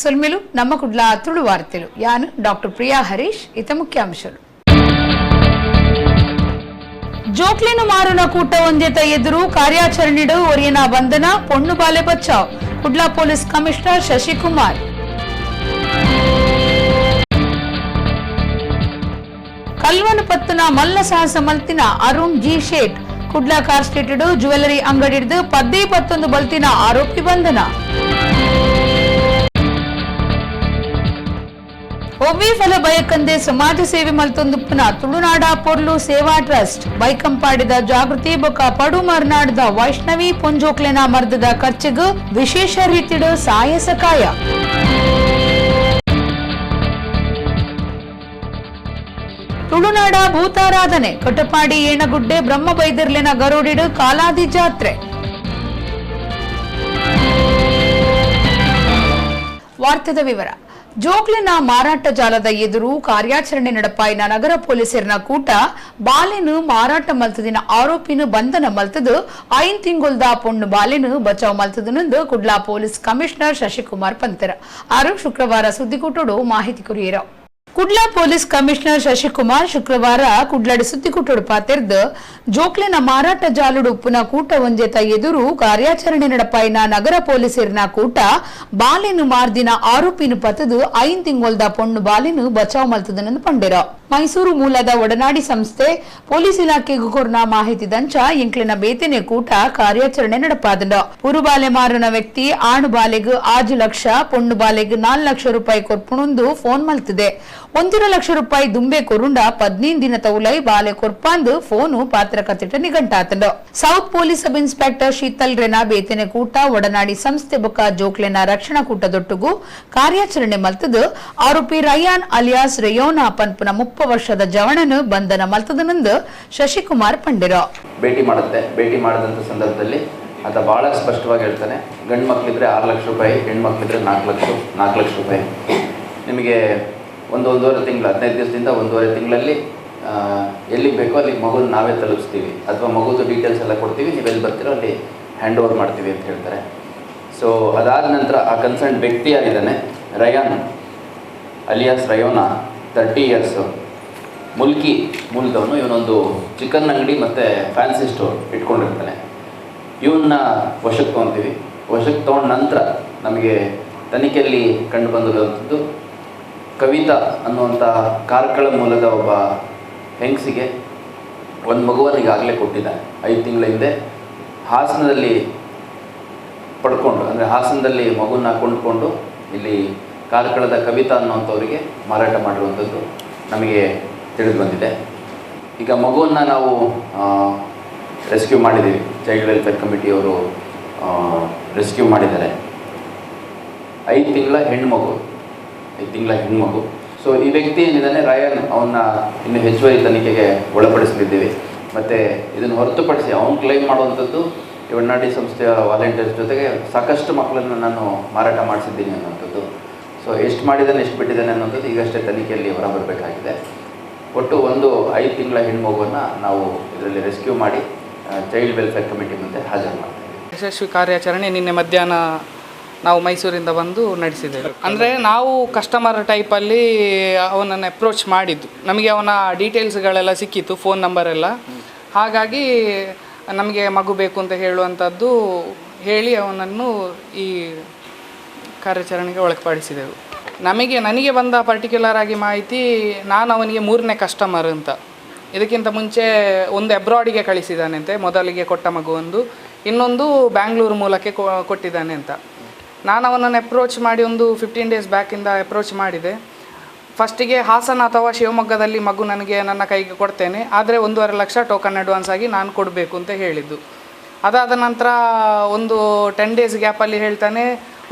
ಸೊಲ್ಮೆಲು ನಮ್ಮ ಕುಡ್ಲ ತುಳು ವಾರ್ತೆಲು. ಯಾನು ಡಾಕ್ಟರ್ ಪ್ರಿಯಾ ಹರೀಶ್. ಇತ ಮುಖ್ಯಾಂಶಗಳು. ಜೋಕ್ಲಿನ ಮಾರುನ ಕೂಟ ಒಂಜೆತ ಎದುರು ಕಾರ್ಯಾಚರಣೆಡು ಒರಿಯನ ಬಂಧನ, ಪೊಣ್ಣು ಬಾಲೆ ಬಚಾವ್. Kudla police commissioner Shashikumar. ಕಲ್ವನ ಪತ್ತನ ಮಲ್ಲ ಸಾಹಸ ಮಲ್ತಿನ Arun G Shet. Kudla car street jewellery ಅಂಗಡಿಡ್ದು 11 ಬಲ್ತಿನ ಆರೋಪಿ ಬಂಧನ. ಒವ್ವೇ ಫಲ ಬಯಕಂದೆ ಸಮಾಜ ಸೇವೆ ಮಲ್ತೊಂದುಪ್ಪುನ ತುಳುನಾಡ ಪೊರ್ಲು ಸೇವಾ ಟ್ರಸ್ಟ್. ಬೈಕಂಪಾಡಿದ ಜಾಗೃತಿ ಬೊಕ ಪಡು ಮರ್ನಾಡದ ವೈಷ್ಣವಿ ಪೊಂಜೋಕ್ಲೆನ ಮರ್ದದ ಖರ್ಚಿಗ್ ವಿಶೇಷ ರೀತಿಡ್ ಸಾಯ ಸಕಾಯ. ತುಳುನಾಡ ಭೂತಾರಾಧನೆ ಕಟಪಾಡಿ ಏಣಗುಡ್ಡೆ ಬ್ರಹ್ಮ ಬೈದರ್ಲೆನ ಗರೋಡಿಡು ಕಾಲಾದಿ ಜಾತ್ರೆ. ವಾರ್ತೆದ ವಿವರ. ಜೋಕ್ಲಿನ ಮಾರಾಟ ಜಾಲದ ಎದುರು ಕಾರ್ಯಾಚರಣೆ ನಡಪಾಯಿನ ನಗರ ಪೊಲೀಸರಿನ ಕೂಟ ಬಾಲೆನು ಮಾರಾಟ ಮಲ್ತದಿನ ಆರೋಪಿನ ಬಂಧನ ಮಲ್ತದು 5 ತಿಂಗೊಲ್ದ ಪೊಣ್ಣು ಬಾಲೆನು ಬಚಾವ್ ಮಲ್ತದನೆಂದು ಕುಡ್ಲ ಪೊಲೀಸ್ ಕಮಿಷನರ್ ಶಶಿಕುಮಾರ್ ಪಂತರ ಆರು ಶುಕ್ರವಾರ ಸುದ್ದಿಕೂಟೋಡು ಮಾಹಿತಿ courier. Kudla police commissioner Shashikumar ಶುಕ್ರವಾರ ಕುಡ್ಲಡಿ ಸುದ್ದಿಕೂಟೋಡು ಪಾತೆರ್ದು ಜೋಕ್ಲಿನ ಮಾರಾಟ ಜಾಲುಡು ಉಪ್ಪುನ ಕೂಟ ಒಂಜೆತ ಎದುರು ಕಾರ್ಯಾಚರಣೆ ನಡಪಾಯಿನ ನಗರ ಪೊಲೀಸರಿನ ಕೂಟ ಬಾಲೆನು ಮಾರ್ದಿನ ಆರೋಪಿನ ಪತದು 5 ತಿಂಗೊಲ್ದ ಪೊಣ್ಣು ಬಾಲೆನು ಬಚಾವ್ ಮಲ್ತದನೆಂದು ಪಂಡೆರ. ಮೈಸೂರು ಮೂಲದ ಒಡನಾಡಿ ಸಂಸ್ಥೆ ಪೊಲೀಸ್ ಇಲಾಖೆಗೂ ಕೊರ್ನ ಮಾಹಿತಿ ದಂಚ ಎಂಕ್ಲಿನ ಬೇತನೆ ಕೂಟ ಕಾರ್ಯಾಚರಣೆ ನಡಪಾದಂಡ. ಪುರುಬಾಲೆ ಮಾರುನ ವ್ಯಕ್ತಿ ಆಣು ಬಾಲೆಗ್ 5 ಲಕ್ಷ, ಪೊಣ್ಣು ಬಾಲೆಗ್ 4 ಲಕ್ಷ ರೂಪಾಯಿ ಕೊರ್ಪುಣೊಂದು ಫೋನ್ ಮಲ್ತಿದೆ. 1.5 ಲಕ್ಷ ರೂಪಾಯಿ ದುಂಬೆ ಕೊರುಂಡ 15 ದಿನ ತೌಲೈ ಬಾಲೆ ಕೊರ್ಪಾಂದು ಫೋನು ಪಾತ್ರ ಕತ್ತಿಟ ನಿಘಂಟಾತಂಡ. South police sub inspector Sheetal ರೆನಾ ಬೇತನೆ ಕೂಟ ಒಡನಾಡಿ ಸಂಸ್ಥೆ ಬೊಕ್ಕ ಜೋಕ್ಲೆನ ರಕ್ಷಣಾ ಕೂಟದೊಟ್ಟುಗು ಕಾರ್ಯಾಚರಣೆ ಮಲ್ತದು ಆರೋಪಿ ರಯಾನ್ ಅಲಿಯಾಸ್ ರೆಯೋನಾ ಪನ್ಪುನ 30 ವರ್ಷದ ಜವಣನು ಬಂಧನ ಮಲ್ತದನೆಂದು ಶಶಿಕುಮಾರ್ ಪಂಡಿರ. ಭೇಟಿ ಮಾಡುತ್ತೆ. ಭೇಟಿ ಮಾಡಿದಂಥ ಸಂದರ್ಭದಲ್ಲಿ ಆತ ಬಹಳ ಸ್ಪಷ್ಟವಾಗಿ ಹೇಳ್ತಾನೆ, ಗಂಡು ಮಕ್ಕಳಿದ್ರೆ 6 ಲಕ್ಷ ರೂಪಾಯಿ, ಹೆಣ್ಮಕ್ಳಿದ್ರೆ 4 ಲಕ್ಷ ರೂಪಾಯಿ. ನಿಮಗೆ 1.5 ತಿಂಗಳು, 15 ದಿವಸದಿಂದ 1.5 ತಿಂಗಳಲ್ಲಿ ಎಲ್ಲಿಗೆ ಬೇಕೋ ಅಲ್ಲಿ ಮಗುನ ನಾವೇ ತಲುಪಿಸ್ತೀವಿ, ಅಥವಾ ಮಗುದು ಡೀಟೇಲ್ಸ್ ಎಲ್ಲ ಕೊಡ್ತೀವಿ, ನೀವು ಎಲ್ಲಿ ಬರ್ತೀರೋ ಅಲ್ಲಿ ಹ್ಯಾಂಡ್ ಓವರ್ ಮಾಡ್ತೀವಿ ಅಂತ ಹೇಳ್ತಾರೆ. ಸೊ ಅದಾದ ನಂತರ ಆ ಕನ್ಸರ್ನ್ ವ್ಯಕ್ತಿ ಯಾರಿದ್ದಾನೆ, ರಯಾನ್ ಅಲಿಯಾಸ್ ರಯೋನಾ, 30 ಇಯರ್ಸು, ಮುಲ್ಕಿ ಮೂಲದವನು. ಇವನೊಂದು ಚಿಕನ್ ಅಂಗಡಿ ಮತ್ತು ಫ್ಯಾನ್ಸಿ ಸ್ಟೋರ್ ಇಟ್ಕೊಂಡಿರ್ತಾನೆ. ಇವನ್ನ ವಶಕ್ಕೆ ತೊಗೊತೀವಿ. ವಶಕ್ಕೆ ತೊಗೊಂಡ ನಂತರ ನಮಗೆ ತನಿಖೆಯಲ್ಲಿ ಕಂಡು ಬಂದಿರುವಂಥದ್ದು, ಕವಿತಾ ಅನ್ನುವಂಥ ಕಾರ್ಕಳ ಮೂಲದ ಒಬ್ಬ ಹೆಂಗಸಿಗೆ ಒಂದು ಮಗುವನ್ನು ಈಗಾಗಲೇ ಕೊಟ್ಟಿದ್ದಾನೆ. 5 ತಿಂಗಳ ಹಿಂದೆ ಹಾಸನದಲ್ಲಿ ಪಡ್ಕೊಂಡು, ಅಂದರೆ ಹಾಸನದಲ್ಲಿ ಮಗುನ ಕೊಂಡುಕೊಂಡು ಇಲ್ಲಿ ಕಾರ್ಕಳದ ಕವಿತಾ ಅನ್ನುವಂಥವರಿಗೆ ಮಾರಾಟ ಮಾಡಿರುವಂಥದ್ದು ನಮಗೆ ತಿಳಿದು ಬಂದಿದೆ. ಈಗ ಮಗುವನ್ನು ನಾವು ರೆಸ್ಕ್ಯೂ ಮಾಡಿದ್ದೀವಿ. ಚೈಲ್ಡ್ ವೆಲ್ಫೇರ್ ಕಮಿಟಿಯವರು ರೆಸ್ಕ್ಯೂ ಮಾಡಿದ್ದಾರೆ. 5 ತಿಂಗಳ ಹೆಣ್ಮಗು, 5 ತಿಂಗಳ ಹೆಣ್ಮಗು. ಸೊ ಈ ವ್ಯಕ್ತಿ ಏನಿದ್ದಾನೆ ರಾಯನ್, ಅವನ್ನ ಇನ್ನು ಹೆಚ್ಚುವರಿ ತನಿಖೆಗೆ ಒಳಪಡಿಸಲಿದ್ದೀವಿ. ಮತ್ತು ಇದನ್ನು ಹೊರತುಪಡಿಸಿ ಅವನು ಕ್ಲೈಮ್ ಮಾಡುವಂಥದ್ದು ಈ ಒಡನಾಡಿ ಸಂಸ್ಥೆಯ ವಾಲಂಟಿಯರ್ಸ್ ಜೊತೆಗೆ ಸಾಕಷ್ಟು ಮಕ್ಕಳನ್ನು ನಾನು ಮಾರಾಟ ಮಾಡಿಸಿದ್ದೀನಿ ಅನ್ನುವಂಥದ್ದು. ಸೊ ಎಷ್ಟು ಮಾಡಿದ್ದಾನೆ, ಎಷ್ಟು ಬಿಟ್ಟಿದ್ದಾನೆ ಅನ್ನುವಂಥದ್ದು ಈಗಷ್ಟೇ ತನಿಖೆಯಲ್ಲಿ ಹೊರಬರಬೇಕಾಗಿದೆ. ಒಟ್ಟು ಒಂದು 5 ತಿಂಗಳ ಹೆಣ್ಮಗುವನ್ನು ನಾವು ಇದರಲ್ಲಿ ರೆಸ್ಕ್ಯೂ ಮಾಡಿ child welfare committee ಮುಂದೆ ಹಾಜರು ಮಾಡ್ತೀವಿ. ಯಶಸ್ವಿ ಕಾರ್ಯಾಚರಣೆ ನಿನ್ನೆ ಮಧ್ಯಾಹ್ನ ನಾವು ಮೈಸೂರಿಂದ ಬಂದು ನಡೆಸಿದ್ದೇವೆ. ಅಂದರೆ ನಾವು ಕಸ್ಟಮರ್ ಟೈಪಲ್ಲಿ ಅವನನ್ನು ಅಪ್ರೋಚ್ ಮಾಡಿದ್ದು, ನಮಗೆ ಅವನ ಡೀಟೇಲ್ಸ್ಗಳೆಲ್ಲ ಸಿಕ್ಕಿತ್ತು, ಫೋನ್ ನಂಬರೆಲ್ಲ. ಹಾಗಾಗಿ ನಮಗೆ ಮಗು ಬೇಕು ಅಂತ ಹೇಳುವಂಥದ್ದು ಹೇಳಿ ಅವನನ್ನು ಈ ಕಾರ್ಯಾಚರಣೆಗೆ ಒಳಪಡಿಸಿದೆವು. ನನಗೆ ಬಂದ ಪರ್ಟಿಕ್ಯುಲರ್ ಆಗಿ ಮಾಹಿತಿ, ನಾನು ಅವನಿಗೆ 3ನೇ ಕಸ್ಟಮರ್ ಅಂತ. ಇದಕ್ಕಿಂತ ಮುಂಚೆ ಒಂದು ಅಬ್ರಾಡಿಗೆ ಕಳಿಸಿದ್ದಾನಂತೆ, ಮೊದಲಿಗೆ ಕೊಟ್ಟ ಮಗು ಒಂದು, ಇನ್ನೊಂದು ಬ್ಯಾಂಗ್ಳೂರು ಮೂಲಕ್ಕೆ ಕೊಟ್ಟಿದ್ದಾನೆ ಅಂತ. ನಾನು ಅವನನ್ನು ಅಪ್ರೋಚ್ ಮಾಡಿ ಒಂದು 15 ಡೇಸ್ ಬ್ಯಾಕಿಂದ ಅಪ್ರೋಚ್ ಮಾಡಿದೆ. ಫಸ್ಟಿಗೆ ಹಾಸನ ಅಥವಾ ಶಿವಮೊಗ್ಗದಲ್ಲಿ ಮಗು ನನಗೆ ನನ್ನ ಕೈಗೆ ಕೊಡ್ತೇನೆ, ಆದರೆ 1.5 ಲಕ್ಷ ಟೋಕನ್ ಅಡ್ವಾನ್ಸ್ ಆಗಿ ನಾನು ಕೊಡಬೇಕು ಅಂತ ಹೇಳಿದ್ದು. ಅದಾದ ನಂತರ ಒಂದು 10 ಡೇಸ್ ಗ್ಯಾಪಲ್ಲಿ ಹೇಳ್ತಾನೆ,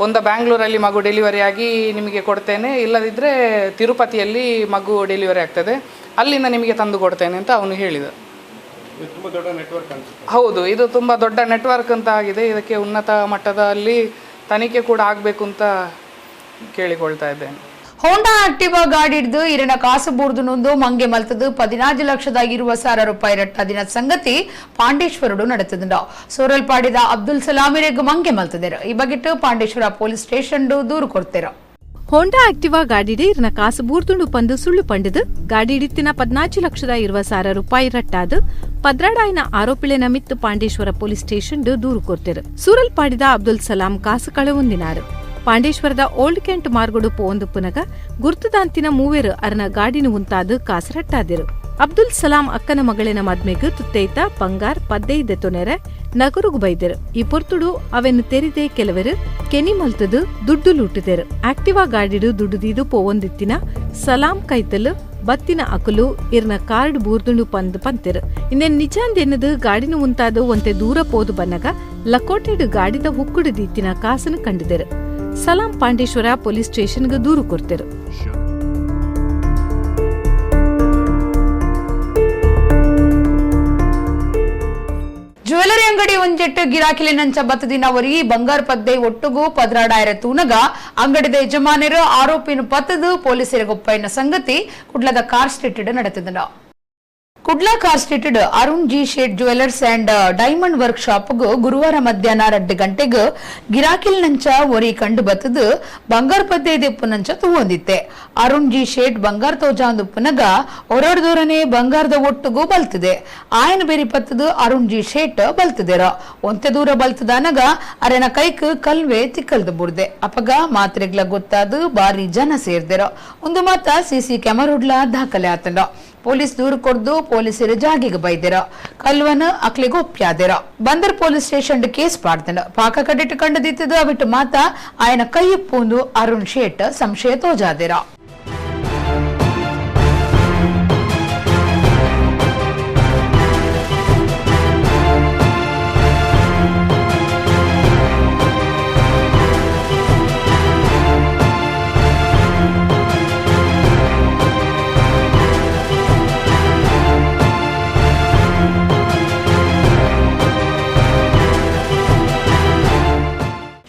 ಒಂದು ಬ್ಯಾಂಗ್ಳೂರಲ್ಲಿ ಮಗು ಡೆಲಿವರಿ ಆಗಿ ನಿಮಗೆ ಕೊಡ್ತೇನೆ, ಇಲ್ಲದಿದ್ದರೆ ತಿರುಪತಿಯಲ್ಲಿ ಮಗು ಡೆಲಿವರಿ ಆಗ್ತದೆ, ಅಲ್ಲಿಂದ ನಿಮಗೆ ತಂದು ಕೊಡ್ತೇನೆ ಅಂತ ಅವನು ಹೇಳಿದ. ಹೌದು, ಇದು ತುಂಬ ದೊಡ್ಡ ನೆಟ್ವರ್ಕ್ ಅಂತ ಆಗಿದೆ. ಇದಕ್ಕೆ ಉನ್ನತ ಮಟ್ಟದಲ್ಲಿ ತನಿಖೆ ಕೂಡ ಆಗಬೇಕು ಅಂತ ಕೇಳಿಕೊಳ್ತಾ ಇದ್ದೇನೆ. ಹೋಂಡಾ ಆಕ್ಟಿವಾ ಗಾಡಿ ಹಿಡಿದು ಇರನ ಕಾಸು ಬೂರ್ದು ನೊಂದು ಮಂಗೆ ಮಲ್ತದು 14,20,000 ರೂಪಾಯಿ ರಟ್ಟ ದಿನ ಸಂಗತಿ ಪಾಂಡೇಶ್ವರಡು ನಡೆತದುಂಡು. ಸೋರಲ್ಪಾಡಿದ ಅಬ್ದುಲ್ ಸಲಾಮಿರೆಗ್ ಮಂಗೆ ಮಲ್ತದೇರು. ಈ ಬಗ್ಗೆಟ್ಟು ಪಾಂಡೇಶ್ವರ ಪೊಲೀಸ್ ಸ್ಟೇಷನ್ ದೂರು ಕೊಡ್ತೇರು. ಹೋಂಡಾ ಆಕ್ಟಿವಾ ಗಾಡಿಡೆ ಇರ್ನ ಕಾಸು ಬೂರ್ದುಂಡು ಪಂದು ಸುಳ್ಳು ಪಂಡದು ಗಾಡಿಡಿತ್ತಿನ 14,20,000 ರೂಪಾಯಿ ರಟ್ಟಾದು ಪದ್ರಾಡಾಯಿನ ಆರೋಪಿಳೆನ ಮಿತ್ತು ಪಾಂಡೇಶ್ವರ ಪೊಲೀಸ್ ಸ್ಟೇಷನ್ ದೂರು ಕೊರ್ತೆರು. ಸೂರಲ್ಪಾಡಿದ ಅಬ್ದುಲ್ ಸಲಾಂ ಕಾಸು ಕಳವೊಂದಿನಾರು. ಪಾಂಡೇಶ್ವರದ ಓಲ್ಡ್ ಕೆಂಟ್ ಮಾರ್ಗಡು ಪೋಂದು ಪುನಗ ಗುರ್ತುದಾಂತಿನ ಮೂವೆರು ಅರ್ನ ಗಾಡಿನ ಉಂತಾದು ಕಾಸು ರಟ್ಟಾದಿರು. ಅಬ್ದುಲ್ ಸಲಾಂ ಅಕ್ಕನ ಮಗಳಿನ ಮದ್ಮೆಗ್ ತುತ್ತೈತ ಬಂಗಾರ್ ಪದ್ದೈದೆ ತೊನೆರೆ ನಗರುಗು ಬೈದೆರು. ಈ ಪೊರ್ತುಡು ಅವೆನ್ ತೆರಿದೆ ಕೆಲವರು ಕೆನಿ ಮಲ್ತದು ದುಡ್ಡು ಲೂಟಿದೆರು. ಆಕ್ಟಿವಾ ಗಾಡಿಡು ದುಡ್ಡು ದೀದು ಪೋವೊಂದಿತ್ತಿನ ಸಲಾಂ ಕೈತಲು ಬತ್ತಿನ ಅಕಲು ಇರ್ನ ಕಾರ್ಡ್ ಬೂರ್ದುಂಡು ಪಂದ್ ಪಂತೆರು. ಇನ್ನೇನ್ ನಿಜಾಂದೆನ್ನದು ಗಾಡಿನ ಉಂತಾದು ಒಂತೆ ದೂರ ಪೋದು ಬನ್ನಗ ಲಕೋಟೆಡು ಗಾಡಿದ ಹುಕ್ಕುಡು ದೀತಿನ ಕಾಸನ್ನು ಕಂಡಿದೆರು. ಸಲಾಂ ಪಾಂಡೇಶ್ವರ ಪೊಲೀಸ್ ಸ್ಟೇಷನ್ಗೆ ದೂರು ಕೊರ್ತೆರು. ಜ್ಯುವೆಲರಿ ಅಂಗಡಿ ಒಂಜೆಟ್ಟು ಗಿರಾಕಿಲಿನಂಚ ಬತ್ತದಿನ ಒರಿ ಬಂಗಾರ ಪದ್ದೆ ಒಟ್ಟುಗು ಪದ್ರಾಡಾಯರ ತೂನಗ ಅಂಗಡಿದ ಯಜಮಾನರು ಆರೋಪಿನ ಪತ್ತದು ಪೊಲೀಸರಿಗೊಪ್ಪೈನ ಸಂಗತಿ ಕುಡ್ಲದ ಕಾರ್ ಸ್ಟ್ರೀಟ್ ನಡೆತಿದ್ದನು. Kudla car street Arun G Shet jewellers and diamond work shop ಗುರುವಾರ ಮಧ್ಯಾಹ್ನ 2 ಗಂಟೆಗೆ ಗಿರಾಕಿಲ್ ನಂಚ ಒರಿ ಕಂಡು ಬತ್ತದು ಬಂಗಾರ ಪದ್ದೆ ದೆಪ್ಪುನಂಚ ತೂವೊಂದಿತ್ತೆ. ಅರುಣ್ ಜಿ ಶೇಟ್ ಬಂಗಾರ ತೋಜಾಂದುಪ್ಪುನಗ ಒರಡ್ದೂರನೆ ಬಂಗಾರದ ಒಟ್ಟುಗೂ ಬಲ್ತದೆ. ಆಯನ ಬೇರಿ ಪತ್ತದು ಅರುಣ್ ಜಿ ಶೇಟ್ ಬಲ್ತದೆರ. ಒಂತೆ ದೂರ ಬಲ್ತದಾನಗ ಅರೆನ ಕೈಕ್ ಕಲ್ವೆ ತಿಕ್ಕಲ್ದು ಬುಡ್ದೆ. ಅಪಗ ಮಾತ್ರೆಗ್ಲ ಗೊತ್ತಾದು ಬಾರಿ ಜನ ಸೇರ್ದೆರ. ಒಂದು ಮಾತ ಸಿಸಿ ಕ್ಯಾಮರುಡ್ಲ ದಾಖಲೆ ಆತಂಡ. ಪೊಲೀಸ್ ದೂರು ಕೊಡ್ದು ಪೊಲೀಸರು ಜಾಗಿಗೆ ಬೈದಿರ. ಕಲ್ವನ ಅಕ್ಲಿಗೆ ಒಪ್ಪ್ಯಾದಿರ. ಬಂದರ್ police station case ಪಾಡ್ದನ. ಪಾಕ ಕಡಿಟ್ಟು ಕಂಡದಿತ್ತದು ಅವಿಟ್ಟು ಮಾತ ಆಯನ ಕೈಯಪ್ಪೂಂದು ಅರುಣ್ ಶೇಟ್ ಸಂಶಯ ತೋಜಾದಿರ.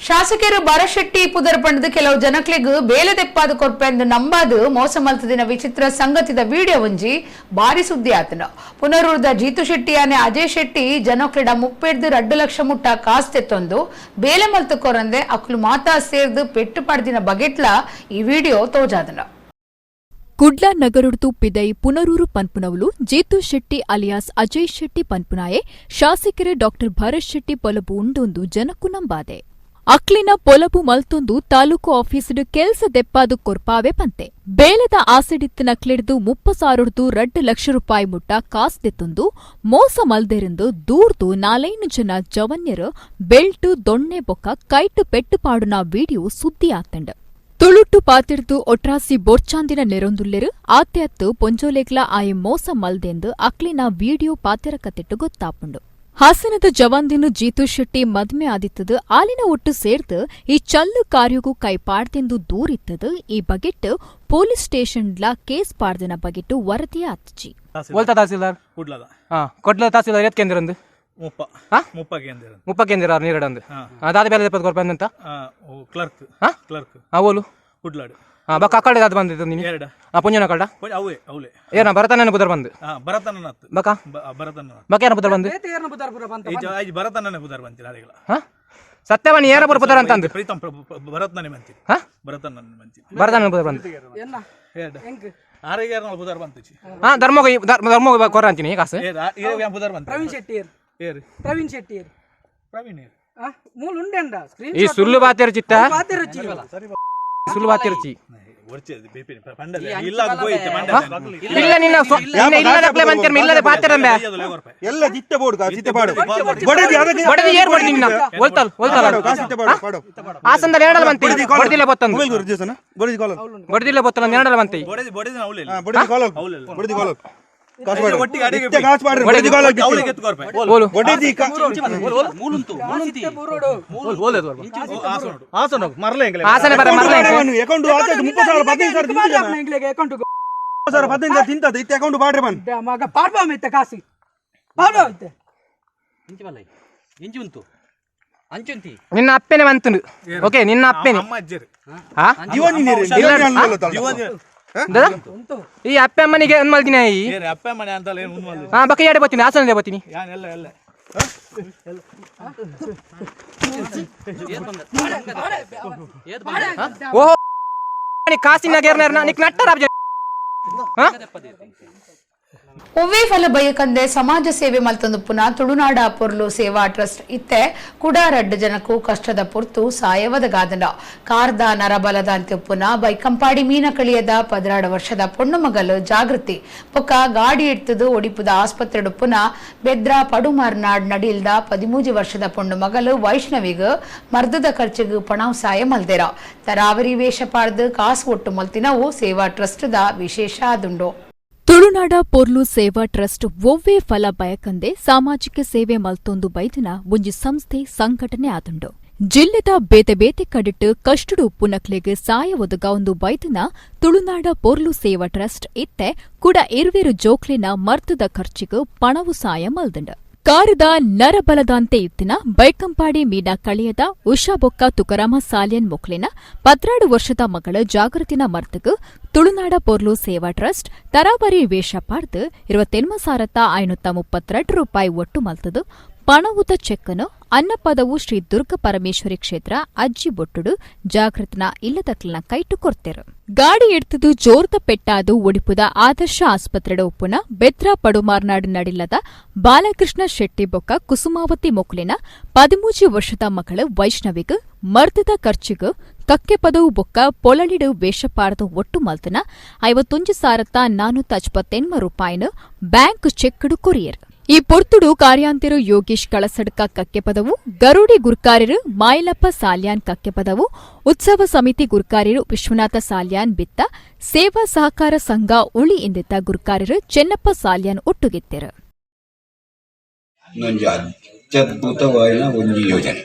ಶಾಸಕರು ಭರಶೆಟ್ಟಿ ಪುದರ್ ಪಂಡದು ಕೆಲವು ಜನಕ್ಲೆಗ್ ಬೇಲೆ ತೆಪ್ಪಾದ ಕೊರ್ಪೆಂದು ನಂಬಾದು ಮೋಸ ಮಲ್ತದಿನ ವಿಚಿತ್ರ ಸಂಗತಿದ ವಿಡಿಯೋ ಒಂಜಿ ಬಾರಿ ಸುದ್ದಿ ಆತನ. ಪುನರೂರ್ದ ಜೀತು ಶೆಟ್ಟಿ ಆನೆ ಅಜಯ್ ಶೆಟ್ಟಿ ಜನಕ್ಲೆಡ 32 ಲಕ್ಷ ಮುಟ್ಟ ಕಾಸ್ ತೆತ್ತೊಂದು ಬೇಲೆ ಮಲ್ತು ಕೊರಂದೆ ಅಕ್ಲು ಮಾತಾ ಸೇರ್ದು ಪೆಟ್ಟು ಪಡ್ದಿನ ಬಗೆಟ್ಲ ಈ ವಿಡಿಯೋ ತೋಜಾದನ. ಕುಡ್ಲ ನಗರುಡ್ದು ಪಿದೈ ಪುನರೂರು ಪನ್ಪುನವುಲು ಜೀತು ಶೆಟ್ಟಿ ಅಲಿಯಾಸ್ ಅಜಯ್ ಶೆಟ್ಟಿ ಪನ್ಪುನಾಯೆ ಶಾಸಕರು ಡಾಕ್ಟರ್ ಭರತ್ ಶೆಟ್ಟಿ ಪೊಲಬು ಉಂಡೊಂದು ಜನಕ್ಕು ನಂಬಾದೆ. ಅಕ್ಲಿನ ಪೊಲಬು ಮಲ್ತೊಂದು ತಾಲೂಕು ಆಫೀಸ್ಡ್ ಕೆಲ್ಸ ದೆಪ್ಪಾದು ಕೊರ್ಪಾವೆ ಪಂತೆ. ಬೇಲದ ಆಸೆಡಿತ್ತಿನ ಕ್ಲಿಡ್ದು 30,000 2 ಲಕ್ಷ ರೂಪಾಯಿ ಮುಟ್ಟ ಕಾಸ್ ದೆತ್ತೊಂದು ಮೋಸ ಮಲ್ದೆರೆಂದು ದೂರ್ದು 4 ಜನ ಜವನ್ಯರು ಬೆಲ್ಟು ದೊಣ್ಣೆ ಬೊಕ್ಕ ಕೈಟು ಪೆಟ್ಟು ಪಾಡುನ ವಿಡಿಯೋ ಸುದ್ದಿ ಆತಂಡ್. ತುಳುಟ್ಟು ಪಾತಿರ್ದು ಒಟ್ರಾಸಿ ಬೋರ್ಚಾಂದಿನ ನೆರೊಂದುಲ್ಲೆರು ಆತೆ ಅತ್ತು ಪೊಂಜೋಲೆಗ್ಲ ಆಯೆ ಮೋಸ ಮಲ್ದೆಂದು ಅಕ್ಲಿನ ವಿಡಿಯೋ ಪಾತೆರ ಕತ್ತಿಟ್ಟು ಗೊತ್ತಾಪುಂಡು. ಹಾಸನದ ಜವಾಂದಿನು ಜೀತು ಶೆಟ್ಟಿ ಮದ್ಮೆ ಆದಿತ್ತದು ಆಲಿನ ಒಟ್ಟು ಸೇರ್ದು ಈ ಚಲ್ಲು ಕಾರ್ಯಗೂ ಕೈ ಪಾಡ್ದೆಂದು ದೂರಿತ್ತದು. ಈ ಬಗೆಟ್ಟು ಪೊಲೀಸ್ ಸ್ಟೇಷನ್ಲ ಕೇಸ್ ಪಾಡ್ದಿನ ಬಗೆಟ್ಟು ವರದಿ ಆತ್ಜಿ. ಒಲ್ತ ತಹಸೀಲ್ದಾರ್ ಕುಡ್ಲದ. ಹಾ ಕೊಡ್ಲ ತಹಸೀಲ್ದಾರ್ ಎತ್ ಕೇಂದ್ರ ಮುಪ್ಪ. ಹಾ? ಮುಪ್ಪ ಕೇಂದ್ರ. ಮುಪ್ಪ ಕೇಂದ್ರ ನೀರಡಂದು ದಾದ ಬೇಲೆ ದೆಪ್ಪದ ಕೊರ್ಪ ಅಂತ. ಕ್ಲರ್ಕ್. ಹಾ? ಕ್ಲರ್ಕ್. ಹಾ ಓಲು ಕುಡ್ಲಾಡು. ಹಾ ಬಕ್ಕ ಅಕ್ಕಡೆ ದಾದ ಬಂದಿದ್ದು ನೀನು ಎರಡ. ಹಾ ಪುಂಜನ ಕಳ್ಳ ಅವೇ ಅವಲೆ ಏನ ಭರತನ ಬುದರ್ ಬಂದು. ಹಾ ಭರತನನತ್ತು. ಬಕ್ಕ ಭರತನ ಬಕ್ಕ ಏನ ಬುದರ್ ಬಂದು ಐಜ್ ಭರತನನೆ ಬುದರ್ ಬಂತಿಲ್ಲ ಅದಿಗಳ. ಹಾ ಸತ್ಯವನಿ ಏನ ಬುದರ್ ಬುದರ್ ಅಂತಂದು ಪ್ರೀತಂ ಭರತನನೆ ಬಂತಿ. ಹಾ ಭರತನನೆ ಬಂತಿ. ಭರತನ ಬುದರ್ ಬಂದು ಎರಡ ಆರಿಗೆ ಬುದರ್ ಬಂತು. ಹಾ ಧರ್ಮೋಗ ಧರ್ಮೋಗ ಕೊರ ಅಂತೀನಿ ಕಾಸು. ಏರ್ ಬುದರ್ ಬಂತು. ಪ್ರವೀಣ್ ಶೆಟ್ಟಿ ಏರು ಪ್ರವೀಣ್ ಶೆಟ್ಟಿ ಪ್ರವೀಣ್ ಏರು ಮೂಲ ಉಂಡೆಂಡ ಸ್ಕ್ರೀನ್ ಈ ಸುಳ್ಳು ಬಾತಿರ್ಚಿತ್ತ ಬಾತಿರುಚಿ ಸುಳ್ಳು ಬಾತಿರ್ಚಿ ಇಲ್ಲ ಇಲ್ಲ ನಿನ್ನ ಇಲ್ಲ ನಕ್ಲೆ ಬಂತಿರ್ಮ ಇಲ್ಲದೆ ಪಾತಿರಂಬೆ ಎಲ್ಲ ಚಿತ್ತೆ ಬೋರ್ಡ್ ಚಿತ್ತೆ ಪಾಡು ಬಡದಿ ಅದಕ್ಕೆ ಬಡದಿ ಏರ್ ಬಡದಿ ನಿನ್ನ ಒಲ್ತಲ್ ಒಲ್ತಲ್ ಚಿತ್ತೆ ಪಾಡು ಪಾಡು ಹಾಸನದಲ್ಲಿ ಏನಲ್ಲ ಬಂತಿ ಬಡದಿಲ್ಲ ಬತ್ತಂದು ಮೊಬೈಲ್ ಗುರು ಜೇಸನ ಬಡದಿ ಕಾಲ್ ಬಡದಿಲ್ಲ ಬತ್ತಲ್ಲ ಏನಲ್ಲ ಬಂತಿ ಬಡದಿ ಬಡದಿ ಹಾ ಬಡದಿ ಕಾಲ್ ಬಡದಿ ಕಾಲ್ ಕಾಸು ಪಾಡು ಒಟ್ಟಿಗೆ ಅಡಿಗೆ ಇತ್ತೆ ಕಾಸು ಪಾಡ್ರಿ ಬಡದಿ ಕಾಲ್ ಅವಳಿಗೆ ಎತ್ಕೊರ್ಪೆ ಓಲು ಬಡದಿ ಹಾಸನ ಬರ ಮರಲ ಅಕೌಂಟ್ ಆತ 30,000 15,000 ತಿಂತಿದ್ದಾನೆ. ಇಂಗ್ಲಿಗೆ ಅಕೌಂಟ್ 30,000 15,000 ತಿಂತದ ಇತ್ತೆ ಅಕೌಂಟ್ ಪಾಡ್ರಿ ಬನ್ ಮಗ ಪಾಡ್ಬಾ ಮಿತ್ತ ಕಾಸಿ ಪಾಡ್ಬಾ ಮಿತ್ತೆ ನಿನ್ನ ಅಪ್ಪೆನೆ ಬಂತುಂಡು ಓಕೆ ನಿನ್ನ ಅಪ್ಪೆನೆ ಅಮ್ಮ ಅಜ್ಜರು ಹಾ ಜೀವನ್ ನೀರು ದಾದಾ? ಈ ಅಪ್ಪೆ ಅಮ್ಮನಿಗೆ ಏನ್ ಮಲ್ದಿನ ಈ ಏರು ಅಪ್ಪ ಮನೆ ಅಂತಲ್ಲ ಏನು ಉಣ್ಮಲ್ದು ಹಾ ಬಕ್ಕ ಎಡೆ ಬತ್ತೀನಿ ಹಾಸನದೇ ಬತ್ತೀನಿ ಯಾನ್ ಎಲ್ಲ ಎಲ್ಲ ಓಹೋ ಕಾಸಿನ ಗೇರ್ನ ನಿಕ್ ನಟ್ಟರ. ಒವ್ವೇ ಫಲ ಬಯಕಂದೆ ಸಮಾಜ ಸೇವೆ ಮಲ್ತೊಂದು ಪುನಃ ತುಳುನಾಡ ಪೊರ್ಲು ಸೇವಾ ಟ್ರಸ್ಟ್ ಇತ್ತೆ ಕುಡ ರಡ್ಡು ಜನಕ್ಕೂ ಕಷ್ಟದ ಪೊರ್ತು ಸಾಯವದ ಗಾದನ ಕಾರ್ದ ನರಬಲದ ಅಂತ್ಯಪ್ಪುನ ಬೈಕಂಪಾಡಿ ಮೀನಕಳಿಯದ 12 ವರ್ಷದ ಪೊಣ್ಣು ಮಗಲು ಜಾಗೃತಿ ಪೊಕ್ಕ ಗಾಡಿ ಇಡ್ತದು ಒಡಿಪುದ ಆಸ್ಪತ್ರೆ ಪುನ ಬೆದ್ರ ಪಡುಮಾರ್ನಾಡ್ ನಡಿಲ್ದ 13 ವರ್ಷದ ಪೊಣ್ಣು ಮಗಲು ವೈಷ್ಣವಿಗ್ ಮರ್ದದ ಖರ್ಚಿಗೆ ಪಣವು ಸಾಯ ಮಲ್ದೆರ ತರಾವರಿ ವೇಷ ಪಾಡ್ದು ಕಾಸು ಒಟ್ಟು ಮಲ್ತಿನವು ಸೇವಾ ಟ್ರಸ್ಟ್ the ವಿಶೇಷ ಆದುಂಡು. ತುಳುನಾಡ ಪೊರ್ಲು ಸೇವಾ ಟ್ರಸ್ಟ್ ಒವ್ವೇ ಫಲ ಬಯಕಂದೆ ಸಾಮಾಜಿಕ ಸೇವೆ ಮಲ್ತೊಂದು ಬೈದಿನ ಒಂಜಿ ಸಂಸ್ಥೆ ಸಂಘಟನೆ ಆದುಂಡು. ಜಿಲ್ಲೆದ ಬೇತೆ ಬೇತೆ ಕಡಿಟ್ಟು ಕಷ್ಟಡು ಉಪ್ಪುನಕ್ಲೆಗ್ ಸಾಯ ಒದಗಾವೊಂದು ಬೈದಿನ ತುಳುನಾಡ ಪೊರ್ಲು ಸೇವಾ ಟ್ರಸ್ಟ್ ಇತ್ತೆ ಕುಡ ಇರ್ವೆರು ಜೋಕ್ಲೆನ ಮರ್ತದ ಖರ್ಚಿಗ್ ಪಣವು ಸಾಯ ಮಲ್ದುಂಡು. ಕಾರದ ನರಬಲದಾಂತೆ ಇತ್ತಿನ ಬೈಕಂಪಾಡಿ ಮೀನಾ ಕಳಿಯದ ಉಷಾ ಬೊಕ್ಕ ತುಕರಾಮ ಸಾಲಿಯನ್ ಮೊಕ್ಲೆನ 12 ವರ್ಷದ ಮಗಳ ಜಾಗೃತಿನ ಮರ್ತಗ್ ತುಳುನಾಡ ಪೊರ್ಲು ಸೇವಾ ಟ್ರಸ್ಟ್ ತರಾವರಿ ವೇಷ ಪಾಡ್ದು 28,532 ರೂಪಾಯಿ ಒಟ್ಟು ಮಲ್ತದು ಪಣವುತ ಚೆಕ್ಕನು ಅನ್ನಪದವು ಶ್ರೀ ದುರ್ಗ ಪರಮೇಶ್ವರಿ ಕ್ಷೇತ್ರ ಅಜ್ಜಿ ಬೊಟ್ಟುಡು ಜಾಗೃತನ ಇಲ್ಲದಕ್ಲನ ಕೈಟು ಕೊರ್ತೆರು. ಗಾಡಿ ಎಡ್ತದು ಜೋರ್ದ ಪೆಟ್ಟಾದು ಒಡಿಪುದ ಆದರ್ಶ ಆಸ್ಪತ್ರೆಡ ಉಪ್ಪುನ ಬೆದ್ರ ಪಡುಮಾರ್ನಾಡು ನಡಿಲ್ಲದ ಬಾಲಕೃಷ್ಣ ಶೆಟ್ಟಿ ಬೊಕ್ಕ ಕುಸುಮಾವತಿ ಮೊಕ್ಲಿನ 13 ವರ್ಷದ ಮಗಳು ವೈಷ್ಣವಿಗ್ ಮರ್ದದ ಖರ್ಚಿಗ್ ಕಕ್ಕೆ ಪದವು ಬೊಕ್ಕ ಪೊಳಲಿಡು ವೇಷಪಾರದು ಒಟ್ಟು ಮಲ್ತನ 51,459 ರೂಪಾಯಿನ ಬ್ಯಾಂಕ್ ಚೆಕ್ಡು ಕೊರಿಯರ್. ಈ ಪೊರ್ತುಡು ಕಾರ್ಯಾಂತಿರು ಯೋಗೇಶ್ ಕಳಸಡ್ಕ ಕಕ್ಕೆಪದವು, ಗರುಡಿ ಗುರ್ಕಾರ್ಯರು ಮಾಯಲಪ್ಪ ಸಾಲ್ಯಾನ್ ಕಕ್ಕೆಪದವು, ಉತ್ಸವ ಸಮಿತಿ ಗುರ್ಕಾರ್ಯರು ವಿಶ್ವನಾಥ ಸಾಲ್ಯಾನ್ ಬಿತ್ತ, ಸೇವಾ ಸಹಕಾರ ಸಂಘ ಉಳಿ ಇಂದಿತ್ತ ಗುರ್ಕಾರ್ಯರು ಚೆನ್ನಪ್ಪ ಸಾಲ್ಯಾನ್ ಒಟ್ಟುಗಿತ್ತೆರು. ಇನ್ನೊಂದು ಅತ್ಯದ್ಭುತವಾದ ಒಂದು ಯೋಜನೆ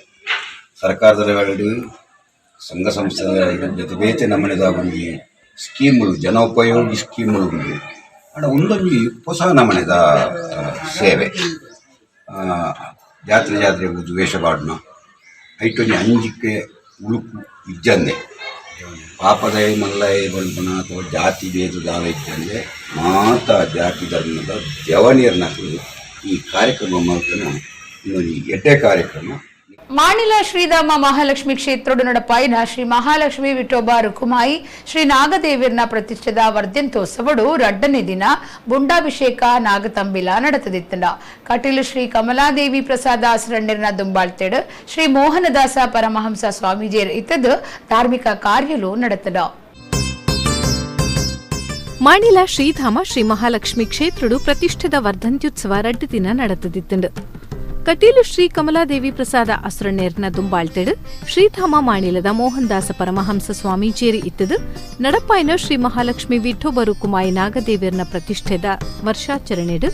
ಸರ್ಕಾರದ ಲೆವೆಲ್ಡ್, ಸಂಘ ಸಂಸ್ಥೆದ ಬೇತೆ ಬೇತೆ ನಮೂನೆದ ಒಂಜಿ ಸ್ಕೀಮ್ಗಳು, ಜನೋಪಯೋಗಿ ಸ್ಕೀಮ್ಗಳು ಉಂಡು. ಆಂಡ ಉಂದೊಂಜಿ ಹೊಸ ನಮೂನೆದ ಸೇವೆ. ಜಾತ್ರೆ ಜಾತ್ರೆ ಊದು ವೇಷ ಪಾಡುನ, ಐಟೊಂಜಿ ಅಂಜಿಕೆ ಉಳುಕು ಇಜ್ಜಂದೆ, ಪಾಪದಯ ಮಲ್ಲಯ ಪನ್ಪುನ ಅಥವಾ ಜಾತಿ ಭೇದ ದಾಲ ಇಜ್ಜಂದೆ, ಮಾತ ಜಾತಿ ಧರ್ಮದ ಜವನಿಯರ್ನಕುಲು ಈ ಕಾರ್ಯಕ್ರಮ ಮಲ್ತನ ಉಂದೊಂಜಿ ಎಡ್ಡೆ ಕಾರ್ಯಕ್ರಮ. ಮಾಣಿಲ ಶ್ರೀಧಾಮ ಮಹಾಲಕ್ಷ್ಮಿ ಕ್ಷೇತ್ರಡು ನಡಪಾಯಿನ ಶ್ರೀ ಮಹಾಲಕ್ಷ್ಮಿ ವಿಠೋಬ ರುಕುಮಾಯಿ ಶ್ರೀ ನಾಗದೇವಿರ್ನ ಪ್ರತಿಷ್ಠಿತ ವರ್ಧಂತೋತ್ಸವಡು ರಡ್ಡನೇ ದಿನ ಬುಂಡಾಭಿಷೇಕ ನಾಗತಂಬಿಲ ನಡೆತದಿತ್ತಂಡ. ಕಟೀಲು ಶ್ರೀ ಕಮಲಾದೇವಿ ಪ್ರಸಾದ ಆಸರಣ್ಯರ್ನ ದುಂಬಾಳ್ತೇಡು ಶ್ರೀ ಮೋಹನದಾಸ ಪರಮಹಂಸ ಸ್ವಾಮೀಜಿಯರ್ ಇತ್ತದ್ದು ಧಾರ್ಮಿಕ ಕಾರ್ಯಲು ನಡೆತದ. ಮಾಣಿಲ ಶ್ರೀಧಾಮ ಶ್ರೀ ಮಹಾಲಕ್ಷ್ಮಿ ಕ್ಷೇತ್ರಡು ಪ್ರತಿಷ್ಠಿತ ವರ್ಧಂತ್ಯುತ್ಸವ ರಡ್ಡು ದಿನ ನಡೆತದಿತ್ತಂಡು. ಕಟೀಲು ಶ್ರೀ ಕಮಲಾದೇವಿ ಪ್ರಸಾದ ಅಸುರನೇರ್ನ ದುಂಬಾಳ್ತೆಡು ಶ್ರೀಧಾಮ ಮಾಣಿಲದ ಮೋಹನ್ದಾಸ ಪರಮಹಂಸ ಸ್ವಾಮೀಜಿಯರು ಇತ್ತದು ನಡಪಾಯಿನ ಶ್ರೀ ಮಹಾಲಕ್ಷ್ಮಿ ವಿಠೋಬರು ಕುಮಾಯಿ ನಾಗದೇವಿಯರ್ನ ಪ್ರತಿಷ್ಠೆದ ವರ್ಷಾಚರಣೆಡು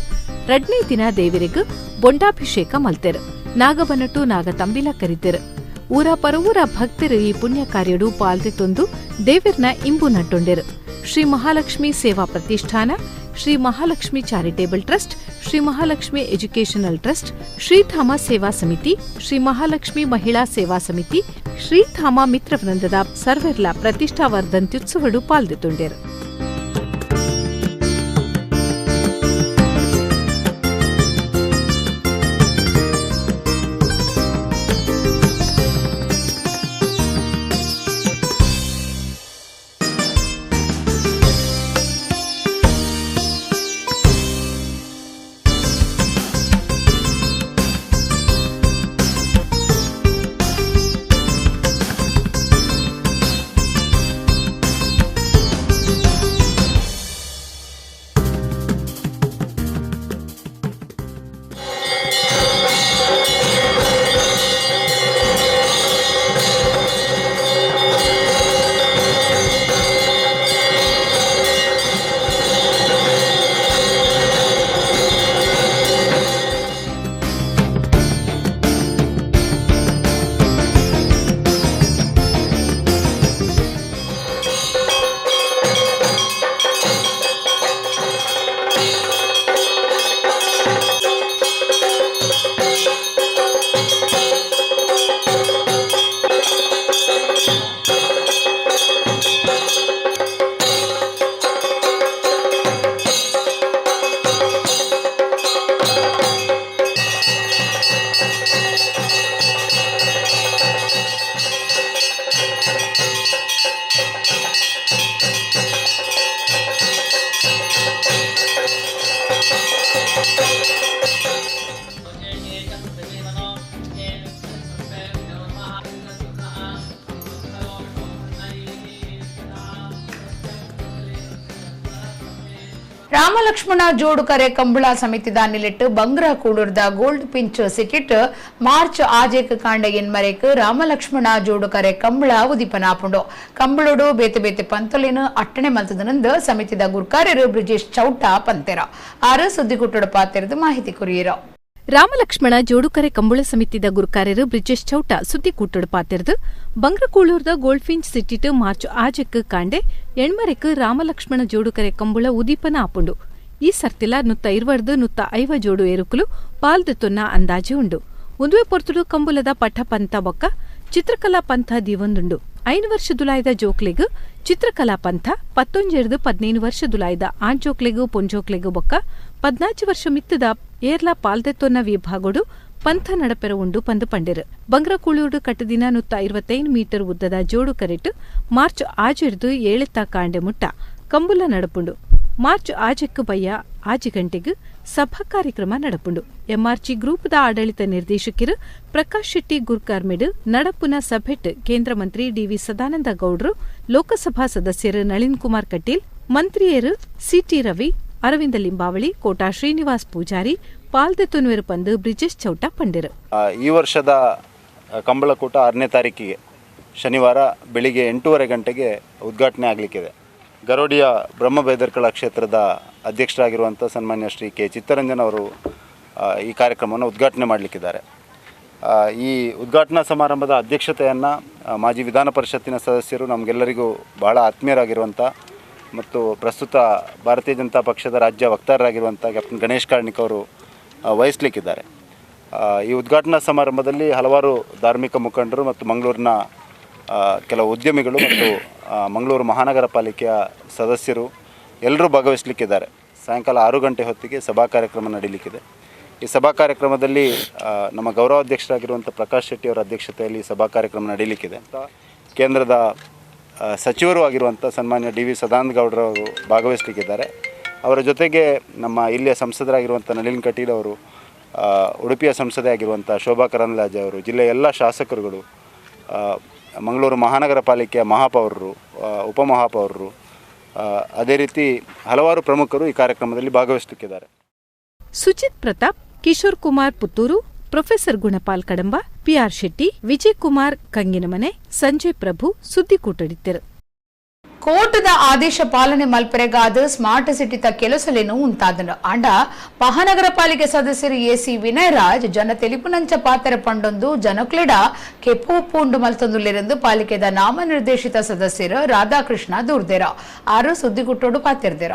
ರಡ್ನೇ ದಿನ ದೇವರಿಗೂ ಬೊಂಡಾಭಿಷೇಕ ಮಲ್ತೆರು. ನಾಗಬನಟು ನಾಗತಂಬಿಲ ಕರಿತೆರು. ಊರ ಪರವೂರ ಭಕ್ತರು ಈ ಪುಣ್ಯ ಕಾರ್ಯಡು ಪಾಲ್ದೆ ದೇವಿರ್ನ ಇಂಬು ನಟ್ಟೊಂಡೆರು. Shri Mahalakshmi Seva Pratishthan, Shri Mahalakshmi charitable trust, Shri Mahalakshmi educational trust, Shridhama Seva Samiti, Shri Mahalakshmi Mahila Seva Samiti, Shridhama ಮಿತ್ರವೃಂದದ ಸರ್ವೆರ್ಲ ಪ್ರತಿಷ್ಠಾ ವರ್ಧಂತ್ಯುತ್ಸವಡು ಪಾಲ್ದೆತೊಂಡೆರು. ರಾಮಲಕ್ಷ್ಮಣ ಜೋಡುಕರೆ ಕಂಬಳ ಸಮಿತಿದ ನಿಲೆಟ್ಟು ಬಂಗ್ರ ಕೂಡೂರ್ದ ಗೋಲ್ಡ್ ಪಿಂಚ್ ಸಿಟಿಟ್ ಮಾರ್ಚ್ ಆಜೇಕ್ ಕಾಂಡ ಎನ್ಮರೆಕ್ ರಾಮಲಕ್ಷ್ಮಣ ಜೋಡುಕರೆ ಕಂಬಳ ಉದಿಪನಾಪುಂಡು. ಕಂಬಳೋಡು ಬೇತೆ ಬೇತೆ ಪಂತೊಲಿನ ಅಟ್ಟಣೆ ಮಲ್ತದನಂದು ಸಮಿತಿದ ಗುರ್ಕಾರ್ಯರು ಬ್ರಿಜೇಶ್ ಚೌಟ ಪಂತೆರ ಆರು ಸುದ್ದಿಗುಟ್ಟೋಡು ಪಾತೆರದು ಮಾಹಿತಿ ಕುರಿಯರು. ರಾಮಲಕ್ಷ್ಮಣ ಜೋಡುಕರೆ ಕಂಬಳ ಸಮಿತಿದ ಗುರುಕಾರ್ಯರು ಬ್ರಿಜೇಶ್ ಚೌಟ ಸುದ್ದಿಕೂಟಡು ಪಾತೆರ್ದು ಬಂಗ್ರಕೂಳೂರ್ದ ಗೋಲ್ಡ್ಫಿಂಚ್ ಸಿಟಿಟ್ ಮಾರ್ಚ್ ಆಜೆಕ್ ಕಾಂಡೆ ಎಣ್ಮರೆಕ್ ರಾಮಲಕ್ಷ್ಮಣ ಜೋಡುಕರೆ ಕಂಬಳ ಉದೀಪನ ಆಪುಂಡು. ಈ ಸರ್ತಿಲ 120 150 ಜೋಡು ಏರುಕುಲು ಪಾಲ್ದೆತ್ತೊನ್ನ ಅಂದಾಜು ಉಂಡು. ಒಂದುವೆ ಪೊರ್ತುಡು ಕಂಬುಲದ ಪಠ ಪಂಥ ಬೊಕ್ಕ ಚಿತ್ರಕಲಾ ಪಂಥ ದೀವೊಂದುಂಡು. 5 ವರ್ಷ ದುಲಾಯ್ದ ಜೋಕ್ಲೆಗ್ ಚಿತ್ರಕಲಾ ಪಂಥ, 19 15 ವರ್ಷ ದುಲಾಯ್ದ ಆಣ್ ಜೋಕ್ಲೆಗ್ ಪೊಂಜೋಕ್ಲೆಗ್ ಬೊಕ್ಕ 14 ವರ್ಷ ಮಿತ್ತದ ಏರ್ಲಾ ಪಾಲ್ದೆತ್ತೊನ್ನ ವಿಭಾಗೋಡು ಪಂಥ ನಡಪೆರ ಉಂಡು ಪಂದು ಪಂಡೆರು. ಬಂಗ್ರಕೂಳೂರು ಕಟ್ಟದಿನ 125 ಮೀಟರ್ ಉದ್ದದ ಜೋಡು ಕರೆಟ್ ಮಾರ್ಚ್ 6 7 ಕಾಂಡೆ ಮುಟ್ಟ ಕಂಬುಲ ನಡಪುಂಡು. ಮಾರ್ಚ್ 6 ಬಯ್ಯ 6 ಗಂಟೆಗೆ ಸಭಾ ಕಾರ್ಯಕ್ರಮ ನಡಪುಂಡು. ಎಂಆರ್ಜಿ ಗ್ರೂಪ್ದ ಆಡಳಿತ ನಿರ್ದೇಶಕರು ಪ್ರಕಾಶ್ ಶೆಟ್ಟಿ ಗುರ್ಕಾರ್ಮೆಡ್ ನಡಪುನ ಸಭೆಟ್ ಕೇಂದ್ರ ಮಂತ್ರಿ ಡಿವಿ ಸದಾನಂದ ಗೌಡ್ರು, ಲೋಕಸಭಾ ಸದಸ್ಯರು ನಳಿನ್ ಕುಮಾರ್ ಕಟೀಲ್, ಮಂತ್ರಿಯರು ಸಿಟಿ ರವಿ, ಅರವಿಂದ ಲಿಂಬಾವಳಿ, ಕೋಟಾ ಶ್ರೀನಿವಾಸ್ ಪೂಜಾರಿ ಪಾಲ್ದೆತ್ತೊನ್ವೆರು ಪಂದು ಬ್ರಿಜೇಶ್ ಚೌಟ ಪಂಡಿರು. ಈ ವರ್ಷದ ಕಂಬಳಕೂಟ 6ನೇ ತಾರೀಕಿಗೆ ಶನಿವಾರ ಬೆಳಿಗ್ಗೆ 8:30 ಗಂಟೆಗೆ ಉದ್ಘಾಟನೆ ಆಗಲಿಕ್ಕಿದೆ. ಗರೋಡಿಯ ಬ್ರಹ್ಮಬೇದರ್ಕಳ ಕ್ಷೇತ್ರದ ಅಧ್ಯಕ್ಷರಾಗಿರುವಂಥ ಸನ್ಮಾನ್ಯ ಶ್ರೀ ಕೆ ಚಿತ್ತರಂಜನ್ ಅವರು ಈ ಕಾರ್ಯಕ್ರಮವನ್ನು ಉದ್ಘಾಟನೆ ಮಾಡಲಿಕ್ಕಿದ್ದಾರೆ. ಈ ಉದ್ಘಾಟನಾ ಸಮಾರಂಭದ ಅಧ್ಯಕ್ಷತೆಯನ್ನು ಮಾಜಿ ವಿಧಾನ ಪರಿಷತ್ತಿನ ಸದಸ್ಯರು, ನಮಗೆಲ್ಲರಿಗೂ ಬಹಳ ಆತ್ಮೀಯರಾಗಿರುವಂಥ ಮತ್ತು ಪ್ರಸ್ತುತ ಭಾರತೀಯ ಜನತಾ ಪಕ್ಷದ ರಾಜ್ಯ ವಕ್ತಾರರಾಗಿರುವಂಥ ಕ್ಯಾಪ್ಟನ್ ಗಣೇಶ್ ಕಾರ್ಣಿಕ್ ಅವರು ವಹಿಸಲಿಕ್ಕಿದ್ದಾರೆ. ಈ ಉದ್ಘಾಟನಾ ಸಮಾರಂಭದಲ್ಲಿ ಹಲವಾರು ಧಾರ್ಮಿಕ ಮುಖಂಡರು ಮತ್ತು ಮಂಗಳೂರಿನ ಕೆಲವು ಉದ್ಯಮಿಗಳು ಮತ್ತು ಮಂಗಳೂರು ಮಹಾನಗರ ಪಾಲಿಕೆಯ ಸದಸ್ಯರು ಎಲ್ಲರೂ ಭಾಗವಹಿಸಲಿಕ್ಕಿದ್ದಾರೆ. ಸಾಯಂಕಾಲ 6 ಗಂಟೆ ಹೊತ್ತಿಗೆ ಸಭಾ ಕಾರ್ಯಕ್ರಮ ನಡೀಲಿಕ್ಕಿದೆ. ಈ ಸಭಾ ಕಾರ್ಯಕ್ರಮದಲ್ಲಿ ನಮ್ಮ ಗೌರವಾಧ್ಯಕ್ಷರಾಗಿರುವಂಥ ಪ್ರಕಾಶ್ ಶೆಟ್ಟಿ ಅವರ ಅಧ್ಯಕ್ಷತೆಯಲ್ಲಿ ಸಭಾ ಕಾರ್ಯಕ್ರಮ ನಡೀಲಿಕ್ಕಿದೆ. ಕೇಂದ್ರದ ಸಚಿವರು ಆಗಿರುವಂಥ ಸನ್ಮಾನ್ಯ ಡಿ ವಿ ಸದಾನಂದ ಗೌಡರವರು ಭಾಗವಹಿಸಲಿಕ್ಕಿದ್ದಾರೆ. ಅವರ ಜೊತೆಗೆ ನಮ್ಮ ಇಲ್ಲಿಯ ಸಂಸದರಾಗಿರುವಂಥ ನಳಿನ್ ಕಟೀಲ್ ಅವರು, ಉಡುಪಿಯ ಸಂಸದೆ ಆಗಿರುವಂಥ ಶೋಭಾ ಕರಂದ್ಲಾಜೆ ಅವರು, ಜಿಲ್ಲೆಯ ಎಲ್ಲ ಶಾಸಕರುಗಳು, ಮಂಗಳೂರು ಮಹಾನಗರ ಪಾಲಿಕೆಯ ಮಹಾಪೌರರು, ಉಪಮಹಾಪೌರರು, ಅದೇ ರೀತಿ ಹಲವಾರು ಪ್ರಮುಖರು ಈ ಕಾರ್ಯಕ್ರಮದಲ್ಲಿ ಭಾಗವಹಿಸಲಿಕ್ಕಿದ್ದಾರೆ. Suchith Pratap, Kishore Kumar Puttur, professor Gunapal Kadamba, PR Shetty, Vijay Kumar Kanginamane, Sanjay Prabhu ಸುದ್ದಿಕೂಟಡಿದ್ದರು. ಕೋರ್ಟದ ಆದೇಶ ಪಾಲನೆ ಮಲ್ಪೆರೆಗಾದ ಸ್ಮಾರ್ಟ್ ಸಿಟಿತ ಕೆಲಸಲೇನು ಉಂತಾದನು. ಆಂಡ ಮಹಾನಗರ ಪಾಲಿಕೆ ಸದಸ್ಯರು ಎಸಿ ವಿನಯರಾಜ್ ಜನ ತೆಲಿಪುನಂಚ ಪಾತ್ರ ಪಂಡೊಂದು ಜನಕ್ಲೆಡ ಕೆಪ್ಪು ಉಪ್ಪು ಮಲ್ತೊಂದುಲ್ಲಿರೆಂದು ಪಾಲಿಕೆದ ನಾಮನಿರ್ದೇಶಿತ ಸದಸ್ಯರು ರಾಧಾಕೃಷ್ಣ ದೂರ್ದೆರ ಆರು ಸುದ್ದಿಗುಟ್ಟೋಡು ಪಾತಿರ್ದೆರ.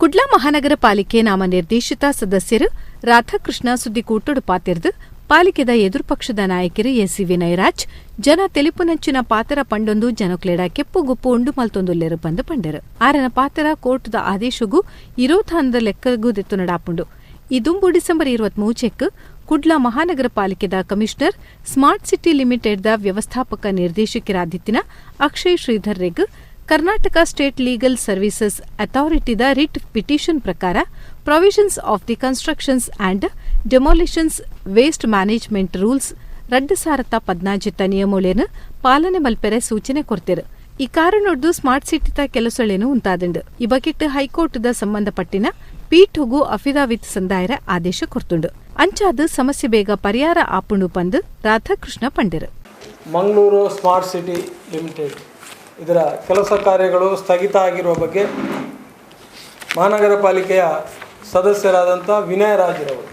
ಕುಡ್ಲ ಮಹಾನಗರ ಪಾಲಿಕೆ ನಾಮನಿರ್ದೇಶಿತ ಸದಸ್ಯರು ರಾಧಾಕೃಷ್ಣ ಸುದ್ದಿಕೂಟೋಡು ಪಾತಿರ್ದು ಪಾಲಿಕೆದ ಎದುರುಪಕ್ಷದ ನಾಯಕರು ಎಸಿ ವಿನಯರಾಜ್ ಜನ ತೆಲಿಪುನಂಚಿನ ಪಾತ್ರ ಪಂಡೊಂದು ಜನಕ್ಲೆಡ ಕೆಪ್ಪು ಗುಪ್ಪು ಉಂಡು ಮಲ್ತೊಂದುಲ್ಲೆರು ಬಂದು ಪಂಡೆರು. ಆರನ ಪಾತ್ರ ಕೋರ್ಟದ ಆದೇಶಗೂ ಇರೋಧಾನದ ಲೆಕ್ಕಗೂ ದೆತ್ತು ನಡಾಪುಂಡು. ಈ ದುಂಬು ಡಿಸೆಂಬರ್ 23 ಕುಡ್ಲ ಮಹಾನಗರ ಪಾಲಿಕೆದ ಕಮಿಷನರ್ ಸ್ಮಾರ್ಟ್ ಸಿಟಿ ಲಿಮಿಟೆಡ್ದ ವ್ಯವಸ್ಥಾಪಕ ನಿರ್ದೇಶಕರಾದಿತ್ತಿನ ಅಕ್ಷಯ್ ಶ್ರೀಧರ್ ರೆಗ್ ಕರ್ನಾಟಕ ಸ್ಟೇಟ್ ಲೀಗಲ್ ಸರ್ವಿಸಸ್ ಅಥಾರಿಟಿದ ರಿಟ್ ಪಿಟಿಷನ್ ಪ್ರಕಾರ provisions of the constructions and demolitions waste management rules 2014 ನಿಯಮೊಳೆನು ಪಾಲನೆ ಮಲ್ಪೆರೆ ಸೂಚನೆ ಕೊರ್ತಿರು. ಈ ಕಾರಣೊಡ್ದು ಸ್ಮಾರ್ಟ್ ಸಿಟಿತ ಕೆಲಸಳೇನು ಉಂತಾದಂಡು. ಈ ಬಗೆಟ್ ಹೈಕೋರ್ಟ್ದ ಸಂಬಂಧಪಟ್ಟಿನ ಪೀಠಗೂ ಅಫಿದಾವಿತ್ ಸಂದಾಯರ ಆದೇಶ ಕೊರ್ತುಂಡು. ಅಂಚಾದ ಸಮಸ್ಯೆ ಬೇಗ ಪರಿಹಾರ ಆಪುಂಡು ಪಂದು ರಾಧಾಕೃಷ್ಣ ಪಂಡಿರು. ಮಂಗಳೂರು ಸ್ಮಾರ್ಟ್ ಸಿಟಿ ಲಿಮಿಟೆಡ್ ಇದರ ಕೆಲಸ ಕಾರ್ಯಗಳು ಸ್ಥಗಿತ ಆಗಿರುವ ಬಗ್ಗೆ ಮಹಾನಗರ ಪಾಲಿಕೆಯ ಸದಸ್ಯರಾದಂಥ ವಿನಯರಾಜ್ರವರು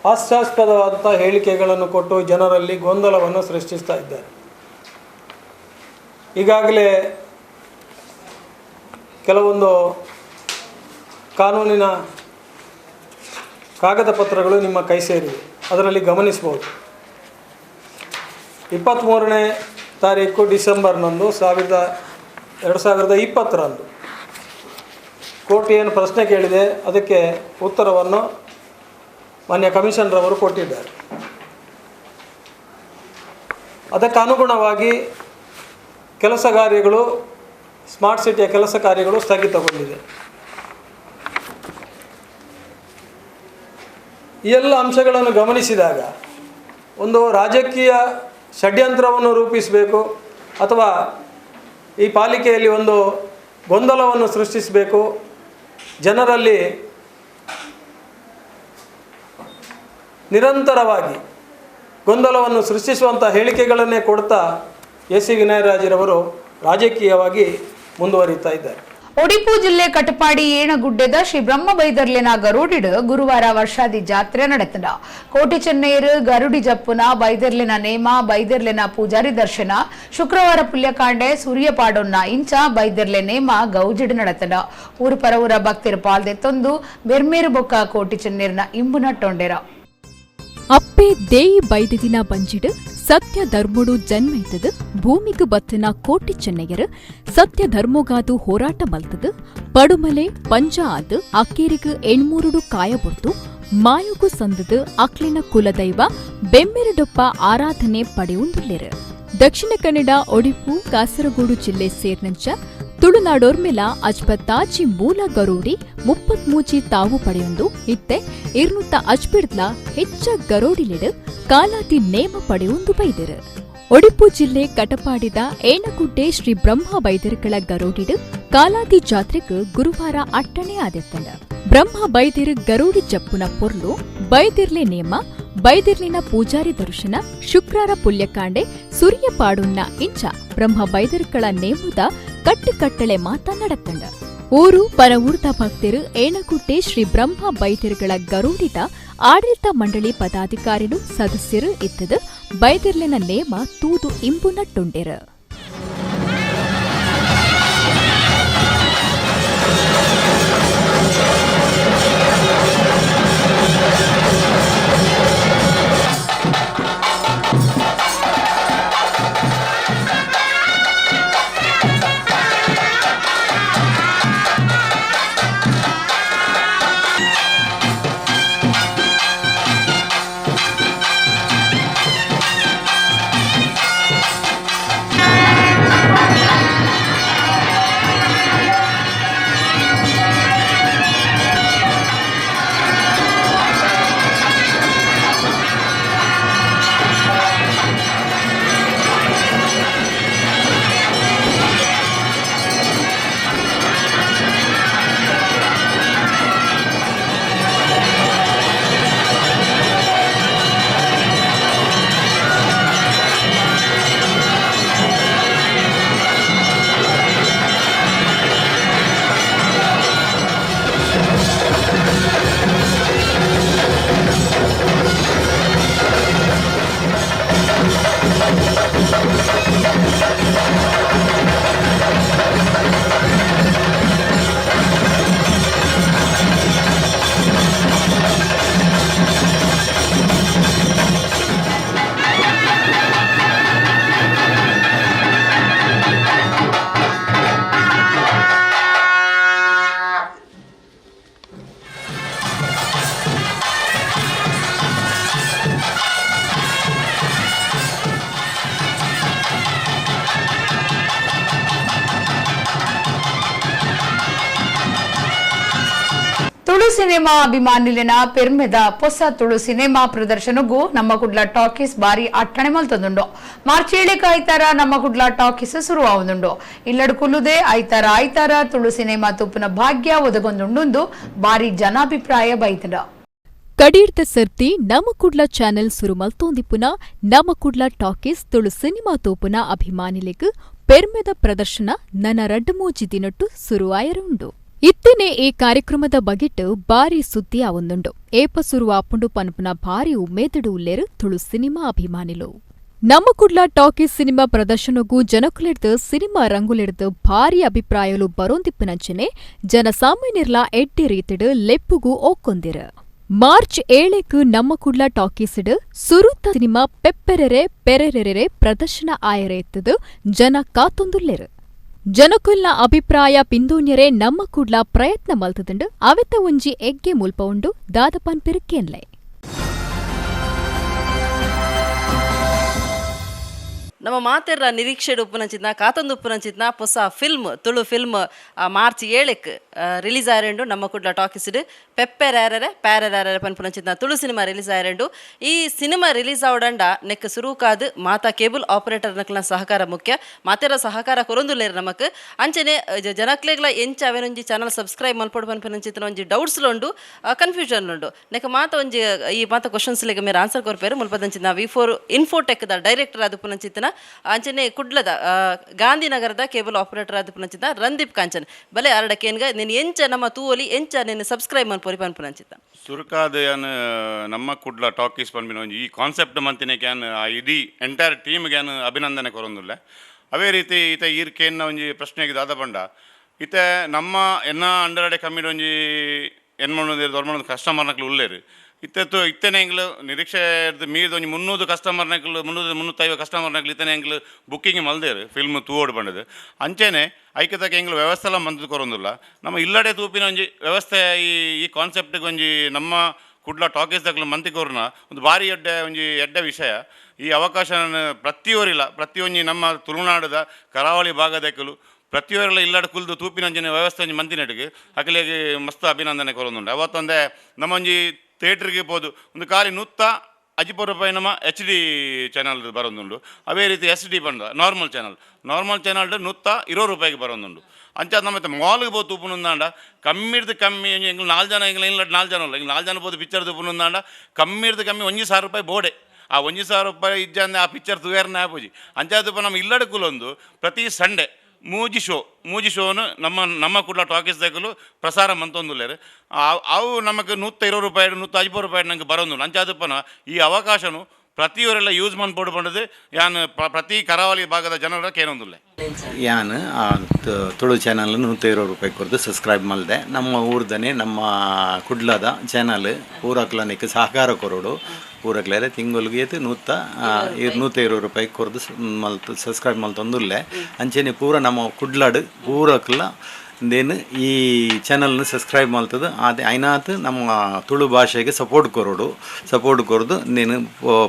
ಹಾಸ್ಯಾಸ್ಪದವಾದಂಥ ಹೇಳಿಕೆಗಳನ್ನು ಕೊಟ್ಟು ಜನರಲ್ಲಿ ಗೊಂದಲವನ್ನು ಸೃಷ್ಟಿಸ್ತಾ ಇದ್ದಾರೆ. ಈಗಾಗಲೇ ಕೆಲವೊಂದು ಕಾನೂನಿನ ಕಾಗದ ಪತ್ರಗಳು ನಿಮ್ಮ ಕೈ ಸೇರಿವೆ, ಅದರಲ್ಲಿ ಗಮನಿಸ್ಬೋದು. 23ನೇ ತಾರೀಕು ಡಿಸೆಂಬರ್ನಂದು 2020ರಂದು ಕೋರ್ಟ್ ಏನು ಪ್ರಶ್ನೆ ಕೇಳಿದೆ ಅದಕ್ಕೆ ಉತ್ತರವನ್ನು ಮಾನ್ಯ ಕಮಿಷನರವರು ಕೊಟ್ಟಿದ್ದಾರೆ. ಅದಕ್ಕೆ ಅನುಗುಣವಾಗಿ ಕೆಲಸ ಕಾರ್ಯಗಳು ಸ್ಮಾರ್ಟ್ ಸಿಟಿಯ ಕೆಲಸ ಕಾರ್ಯಗಳು ಸ್ಥಗಿತಗೊಂಡಿದೆ. ಈ ಎಲ್ಲ ಅಂಶಗಳನ್ನು ಗಮನಿಸಿದಾಗ ಒಂದು ರಾಜಕೀಯ ಷಡ್ಯಂತ್ರವನ್ನು ರೂಪಿಸಬೇಕು ಅಥವಾ ಈ ಪಾಲಿಕೆಯಲ್ಲಿ ಒಂದು ಗೊಂದಲವನ್ನು ಸೃಷ್ಟಿಸಬೇಕು ಜನರಲ್ಲಿ ನಿರಂತರವಾಗಿ ಗೊಂದಲವನ್ನು ಸೃಷ್ಟಿಸುವಂಥ ಹೇಳಿಕೆಗಳನ್ನೇ ಕೊಡ್ತಾ ಎ ಸಿ ವಿನಯರಾಜರವರು ರಾಜಕೀಯವಾಗಿ ಮುಂದುವರಿತಾ ಇದ್ದಾರೆ. ಒಡಿಪು ಜಿಲ್ಲೆ ಕಟಪಾಡಿ ಏಣಗುಡ್ಡೆದ ಶ್ರೀ ಬ್ರಹ್ಮ ಬೈದರ್ಲಿನ ಗರುಡಿಡು ಗುರುವಾರ ವರ್ಷಾದಿ ಜಾತ್ರೆ ನಡೆತನ. ಕೋಟಿ ಚೆನ್ನೈರು ಗರುಡಿ ಜಪ್ಪುನ ಬೈದರ್ಲಿನ ನೇಮ ಬೈದರ್ಲಿನ ಪೂಜಾರಿ ದರ್ಶನ ಶುಕ್ರವಾರ ಪುಲ್ಯಕಾಂಡೆ ಸೂರ್ಯಪಾಡೊನ್ನ ಇಂಚ ಬೈದರ್ಲೆ ನೇಮ ಗೌಜಿಡು ನಡೆತನ. ಊರು ಪರವೂರ ಭಕ್ತಿರು ಪಾಲ್ದೆ ತೊಂದು ಬೆರ್ಮೇರು ಬೊಕ್ಕ ಕೋಟಿ ಚೆನ್ನೈರ್ನ ಇಂಬು ನಟ್ಟೊಂಡೆರ. ಅಪ್ಪೆ ದೇಯಿ ಬೈದದಿನ ಬಂಜಿಡು ಸತ್ಯ ಧರ್ಮಡು ಜನ್ಮೈತದು ಭೂಮಿಗು ಬತ್ತನ ಕೋಟಿ ಚೆನ್ನಯ್ಯರು ಸತ್ಯ ಧರ್ಮಗಾದು ಹೋರಾಟ ಮಲ್ತದು ಪಡುಮಲೆ ಪಂಜ ಆದು ಅಕ್ಕೇರಿಗು ಎಣ್ಮೂರುಡು ಕಾಯಬೊರ್ತು ಮಾಯುಗು ಸಂದದು ಅಕ್ಲಿನ ಕುಲದೈವ ಬೆಮ್ಮೆರಡೊಪ್ಪ ಆರಾಧನೆ ಪಡೆಯುಂದುಲ್ಲೆರು. ದಕ್ಷಿಣ ಕನ್ನಡ ಒಡಿಪು ಕಾಸರಗೋಡು ಜಿಲ್ಲೆ ಸೇರ್ನಂಚ ತುಳುನಾಡೋರ್ಮೆಲ ಅಜ್ಪತ್ತಾಜಿ ಮೂಲ ಗರೋಡಿ 33 ತಾವು ಪಡೆಯೊಂದು ಇತ್ತೆ 205 ಹೆಚ್ಚ ಗರೋಡಿಲಿಡು ಕಾಲಾತಿ ನೇಮ ಪಡೆಯೊಂದು ಬೈದರು. ಒಡಿಪು ಜಿಲ್ಲೆ ಕಟಪಾಡಿದ ಏಣಗುಡ್ಡೆ ಶ್ರೀ ಬ್ರಹ್ಮ ಬೈದರ್ಗಳ ಗರೋಡಿಡು ಕಾಲಾತಿ ಜಾತ್ರೆಗೆ ಗುರುವಾರ ಅಟ್ಟಣೆ ಆದೆತ್ತಂಡ. ಬ್ರಹ್ಮ ಬೈದಿರು ಗರೋಡಿ ಜಪ್ಪುನ ಪೊರ್ಲು ಬೈದಿರ್ಲೆ ನೇಮ ಬೈದಿರ್ಲಿನ ಪೂಜಾರಿ ದರ್ಶನ ಶುಕ್ರಾರ ಪುಲ್ಯಕಾಂಡೆ ಸೂರ್ಯಪಾಡುನ್ನ ಇಂಚ ಬ್ರಹ್ಮ ಬೈದಿರ್ಗಳ ನೇಮದ ಕಟ್ಟುಕಟ್ಟಳೆ ಮಾತ ನಡತ್ತಂಡ. ಊರು ಪರವೂರ್ದ ಭಕ್ತರು ಏಣಗುಡ್ಡೆ ಶ್ರೀ ಬ್ರಹ್ಮ ಬೈದಿರ್ಗಳ ಗರೋಡಿದ ಆಡಳಿತ ಮಂಡಳಿ ಪದಾಧಿಕಾರಿಲು ಸದಸ್ಯರು ಇತ್ತದು ಬೈದಿರ್ಲಿನ ನೇಮ ತೂದು ಇಂಬು ನಟ್ಟುಂಡೆರು. ತುಳು ಸಿನಿಮಾ ಅಭಿಮಾನಿಲಿನ ಪೆರ್ಮೆದ ಪೊಸ ತುಳು ಸಿನಿಮಾ ಪ್ರದರ್ಶನಗೂ ನಮ್ಮ ಕುಡ್ಲ ಟಾಕೀಸ್ ಬಾರಿ ಅಟ್ಟಣೆ ಮಲ್ತೊಂದುಂಡು. ಮಾರ್ಚ್ 7 ಐತಾರ ನಮ್ಮ ಕುಡ್ಲ ಟಾಕೀಸ್ ಶುರುವಾವುದುಂಡು. ಇಲ್ಲಡು ಕುಲ್ಲುದೆ ಐತಾರ ಐತಾರ ತುಳು ಸಿನಿಮಾ ತುಪ್ಪುನ ಭಾಗ್ಯ ಒದಗೊಂದುಂಡು ಬಾರಿ ಜನಾಭಿಪ್ರಾಯ ಬೈತಂಡ. ಕಡೀರ್ದ ಸರ್ತಿ ನಮ್ಮ ಕುಡ್ಲ ಚಾನೆಲ್ ಸುರು ಮಲ್ತೊಂದಿಪ್ಪುನ ನಮ್ಮ ಕುಡ್ಲ ಟಾಕೀಸ್ ತುಳು ಸಿನಿಮಾ ತೋಪುನ ಅಭಿಮಾನಿಲೆಗ್ ಪೆರ್ಮೆದ ಪ್ರದರ್ಶನ ನನ ರಡ್ಡು ಮೂಜಿ ದಿನೊಟ್ಟು ಸುರುವಾಯರುಂಡು. ಇತ್ತನೆ ಈ ಕಾರ್ಯಕ್ರಮದ ಬಗೆಟ್ ಬಾರಿ ಸುದ್ದಿ ಆವೊಂದುಂಡು. ಏಪ ಸುರುವಾಪುಂಡು ಪನ್ಪುನ ಭಾರಿ ಉಮೇದುಡು ಉಲ್ಲೇರು ತುಳು ಸಿನಿಮಾ ಅಭಿಮಾನಿಲು. ನಮ್ಮ ಕುಡ್ಲ ಟಾಕೀಸ್ ಸಿನಿಮಾ ಪ್ರದರ್ಶನಗೂ ಜನಕುಲಿಡ್ದು ಸಿನಿಮಾ ರಂಗುಲಿಡ್ದು ಭಾರಿ ಅಭಿಪ್ರಾಯಲು ಬರೋಂದಿಪ್ಪುನಂಚನೆ ಜನಸಾಮಾನ್ಯರ್ಲ ಎಡ್ಡೆ ರೀತಿಡು ಲೆಪ್ಪುಗೂ ಓಕ್ಕೊಂದಿರು. ಮಾರ್ಚ್ 7 ನಮ್ಮ ಕುಡ್ಲ ಟಾಕೀಸ್ಡ್ ಸುರುತ ಸಿನಿಮಾ ಪೆಪ್ಪೆರೆರೆ ಪೆರೆರೆರೆ ಪ್ರದರ್ಶನ ಆಯರೆ ಎತ್ತದು ಜನ ಕಾತೊಂದುಲ್ಲೆರು. ಜನಕುಲ್ನ ಅಭಿಪ್ರಾಯ ಪಿಂದೋನ್ಯರೆ ನಮ್ಮ ಕುಡ್ಲ ಪ್ರಯತ್ನ ಮಲ್ತದುಂಡು. ಅವೆತ್ತ ಒಂಜಿ ಎಗ್ಗೆ ಮುಲ್ಪ ಉಂಡು ದಾದಪಾನ್ ಪಿರುಕೇನ್ಲೆ. ನಮ್ಮ ಮಾತೆರ್ರ ನಿರೀಕ್ಷೆಡ್ ಉಪ್ಪುನಂಚಿತ್ನ ಕಾತೊಂದು ಉಪ್ಪುನಂಚಿತ್ನ ಹೊಸ ಫಿಲ್ಮ್ ತುಳು ಫಿಲ್ಮ್ ಮಾರ್ಚ್ 7ಕ್ ರಿಲೀಸ್ ಆಯರೆಂಡು. ನಮ್ಮ ಕುಡ್ಲ ಟಾಕೀಸ್ಡ್ ಪೆಪ್ಪೆ ರ್ಯಾರರೆ ಪ್ಯಾರೆ ರ್ಯಾರರೆ ಪನ್ಪುನಂಚಿತ್ನ ತುಳು ಸಿನಿಮಾ ರಿಲೀಸ್ ಆಯರೆಂಡು. ಈ ಸಿನಿಮಾ ರಿಲೀಸ್ ಆವಡಂಡ ನೆಕ್ ಸುರುಕಾದ್ ಮಾತಾ ಕೇಬಲ್ ಆಪರೇಟರ್ ನಕ್ಲನ ಸಹಕಾರ ಮುಖ್ಯ. ಮಾತೆರ ಸಹಕಾರ ಕೊರೊಂದುಲ್ಲೆರ್ ನಮಕ್. ಅಂಚನೆ ಜನಕ್ಲೆಗ್ಲ ಎಂಚ ಅವೆನೊಂಜಿ ಚಾನಲ್ ಸಬ್ಸ್ಕ್ರೈಬ್ ಮಲ್ಪೊಡು ಪನ್ಪುನಂಚಿತ್ನ ಒಂಜಿ ಡೌಟ್ಸ್ ಉಂಡು, ಕನ್ಫ್ಯೂಷನ್ ಉಂಡು. ನೆಕ್ ಮಾತ ಒಂಜಿ ಈ ಮಾತ ಕ್ವಶನ್ಸ್ ಲೆಗ್ ಮೇರ್ ಆನ್ಸರ್ ಕೊರ್ಪೇರು. ಮುಲ್ಪದಂಚಿನ ವಿ4 ಇನ್ಫೋಟೆಕ್ ದ ಡೈರೆಕ್ಟರ್ ಆದ್ ಪುನಂಚಿತ್ನ ಅಂಚನೆ ಕುಡ್ಲದ ಗಾಂಧಿನಗರದ ಕೇಬಲ್ ಆಪರೇಟರ್ ಆದ್ ಪುನಂಚಿತ್ನ ರಂದೀಪ್ ಕಾಂಚನ್ ಬಲೆ ಅರಡ ಕೇನ್ಗ ನಿನ್ ಎಂಚ ನಮ್ಮ ತೂವೊಲಿ, ಎಂಚ ನಿನ್ನ ಸಬ್ಸ್ಕ್ರೈಬ್ ಮಲ್ಪೊಲಿ ಪನ್ಪುನಂಚಿತ್ತ. ಸುರುಕಾದ ಯಾನ್ ನಮ್ಮ ಕುಡ್ಲ ಟಾಕೀಸ್ ಪನ್ಪಿನ ಒಂಜಿ ಈ ಕಾನ್ಸೆಪ್ಟ್ ಮಂತಿನ ಯಾನ್ ಆ ಇಡೀ ಎಂಟೈರ್ ಟೀಮ್ಗೆ ಯಾನ್ ಅಭಿನಂದನೆ ಕೊರೊಂದುಲ್ಲೆ. ಅವೇ ರೀತಿ ಈತ ಈರ್ ಕೇನ್ನ ಒಂಜಿ ಪ್ರಶ್ನೆಗೆ ದಾದ ಪಂಡ, ಇತ್ತೆ ನಮ್ಮ ಎನ್ನ ಅಂಡರಡೆ ಕಮ್ಮಿಡ್ ಒಂಜಿ ಎನ್ಮೊಂದು ದೊರ್ಮೊಂದು ಕಸ್ಟಮರ್ನಕ್ಲು ಉಲ್ಲೇರು. ಇತ್ತೆ ಇತ್ತನೆ ಎಂಗ್ಲು ನಿರೀಕ್ಷೆ ಮೀರ್ದ ಒಂಜಿ 300 ಕಸ್ಟಮರ್ನಕ್ಲು, 300 350 ಕಸ್ಟಮರ್ನಕ್ಲು ಇತ್ತನೆ ಎಂಗ್ಲು ಬುಕ್ಕಿಂಗ್ ಮಲ್ದೇರು ಫಿಲ್ಮ್ ತೂವೋಡು ಬಂಡದು. ಅಂಚೆನೆ ಐಕತಕ್ಕ ಎಂಗ್ಲು ವ್ಯವಸ್ಥೆಲ ಮಂತ್ ಕೊರೊಂದುಲ್ಲ. ನಮ್ಮ ಇಲ್ಲಡೆ ತೂಪಿನ ಒಂಜಿ ವ್ಯವಸ್ಥೆ ಈ ಈ ಕಾನ್ಸೆಪ್ಟ್ಗೆ ಒಂಜಿ ನಮ್ಮ ಕುಡ್ಲ ಟಾಕೀಸ್ ದಕ್ಲು ಮಂತಿ ಕೊರ್ನ ಒಂದು ಭಾರಿ ಎಡ್ಡೆ ಒಂಜಿ ಎಡ್ಡೆ ವಿಷಯ. ಈ ಅವಕಾಶ ಪ್ರತಿಯೊರಿಲ್ಲ ಪ್ರತಿಯೊಂಜಿ ನಮ್ಮ ತುಳುನಾಡದ ಕರಾವಳಿ ಭಾಗದಕ್ಕಲು ಪ್ರತಿಯೊರೆಲ್ಲ ಇಲ್ಲಡೆ ಕುಲ್ದು ತೂಪಿನ ಒಂಜಿನ ವ್ಯವಸ್ಥೆ ಒಂಜಿ ಮಂತಿನಟ್ಟಿಗೆ ಅಕಲೆಗ್ ಮಸ್ತ್ ಅಭಿನಂದನೆ ಕೊರೊಂದುಂಡು. ಅವತ್ತೊಂದೇ ನಮ್ಮೊಂಜಿ ಥಿಯೇಟ್ರಿಗೆ ಪೋದು ಒಂದು ಖಾಲಿ 150 ರೂಪಾಯಿ ನಮ್ಮ ಎಚ್ ಡಿ ಚಾನಲ್ ಬರೋದುಂಡು. ಅವೇ ರೀತಿ ಎಸ್ ಡಿ ಬಂದ ನಾರ್ಮಲ್ ಚಾನಲ್, ನಾರ್ಮಲ್ ಚಾನಲ್ 120 ರೂಪಾಯಿಗೆ ಬರೋದುಂಡು. ಅಂಚ ನಮ್ಮ ಮಾಲ್ಗೆ ಪೋ ತೂಪುನುಂದಾಂಡ ಕಮ್ಮಿರ್ದು ಕಮ್ಮಿ ಎಂಗ್ಲು 4 ಜನ, ಎಂಗ್ಲು ಇಲ್ಲ 4 ಜನ ಅಲ್ಲ, 4 ಜನ ಪೋದು ಪಿಕ್ಚರ್ ತೂಪುನುಂದಾಂಡ ಕಮ್ಮಿರ್ದು ಕಮ್ಮಿ 1,000 ರೂಪಾಯಿ ಬೋಡೆ. ಆ 1,000 ರೂಪಾಯಿ ಇಜ್ಜಂದೆ ಆ ಪಿಕ್ಚರ್ ತೂಯರ್ನ ಆಪುಜಿ. ಅಂಚಾದ ನಮ್ಮ ಇಲ್ಲಡೆ ಕುಲೊಂದು ಪ್ರತಿ ಸಂಡೆ ಮೂಜಿ ಶೋ, ಮೂಜಿ ಶೋನು ನಮ್ಮ ನಮ್ಮ ಕುಡ್ಲ ಟಾಕೀಸ್ ದಕಲು ಪ್ರಸಾರ ಮಂತೊಂದುಲ್ಲೇರು. ಅವು ನಮಗೆ 120 ರೂಪಾಯಿ 150 ರೂಪಾಯಿ ನಂಗೆ ಬರೋದು. ಅಂಚಾದಪ್ಪನ ಈ ಅವಕಾಶನು ಪ್ರತಿಯವರೆಲ್ಲ ಯೂಸ್ ಮನ್ಪೊಡು ಪಂಡದು ಯಾನ್ ಪ್ರತಿ ಕರಾವಳಿ ಭಾಗದ ಜನರ ಕೇನೊಂದುಲ್ಲೆ. ಯಾನ್ ತುಳು ಚಾನಲ್ 120 ರೂಪಾಯಿ ಕೊರ್ದು ಸಬ್ಸ್ಕ್ರೈಬ್ ಮಲ್ದೆ. ನಮ್ಮ ಊರ್ದನೆ ನಮ್ಮ ಕುಡ್ಲದ ಚಾನಲ್ ಊರಕ್ಲನಿಕ್ ಸಹಕಾರ ಕೊರೋಡು. ಊರಕ್ಲೇರೆ ತಿಂಗಳಿಗೆ 120 ರೂಪಾಯಿ ಕೊರ್ದು ಮಲ್ತು ಸಬ್ಸ್ಕ್ರೈಬ್ ಮಲ್ತೊಂದುಲ್ಲೆ. ಅಂಚೆನೆ ಪೂರ ನಮ್ಮ ಕುಡ್ಲಾಡು ಪೂರಕ್ಲ ದೇನು ಈ ಚಾನಲ್ನ ಸಬ್ಸ್ಕ್ರೈಬ್ ಮಲ್ತದು. ಅದೇ ಐನಾತ್ ನಮ್ಮ ತುಳು ಭಾಷೆಗೆ ಸಪೋರ್ಟ್ ಕೊರೋಡು, ಸಪೋರ್ಟ್ ಕೊರ್ದು ನೀನು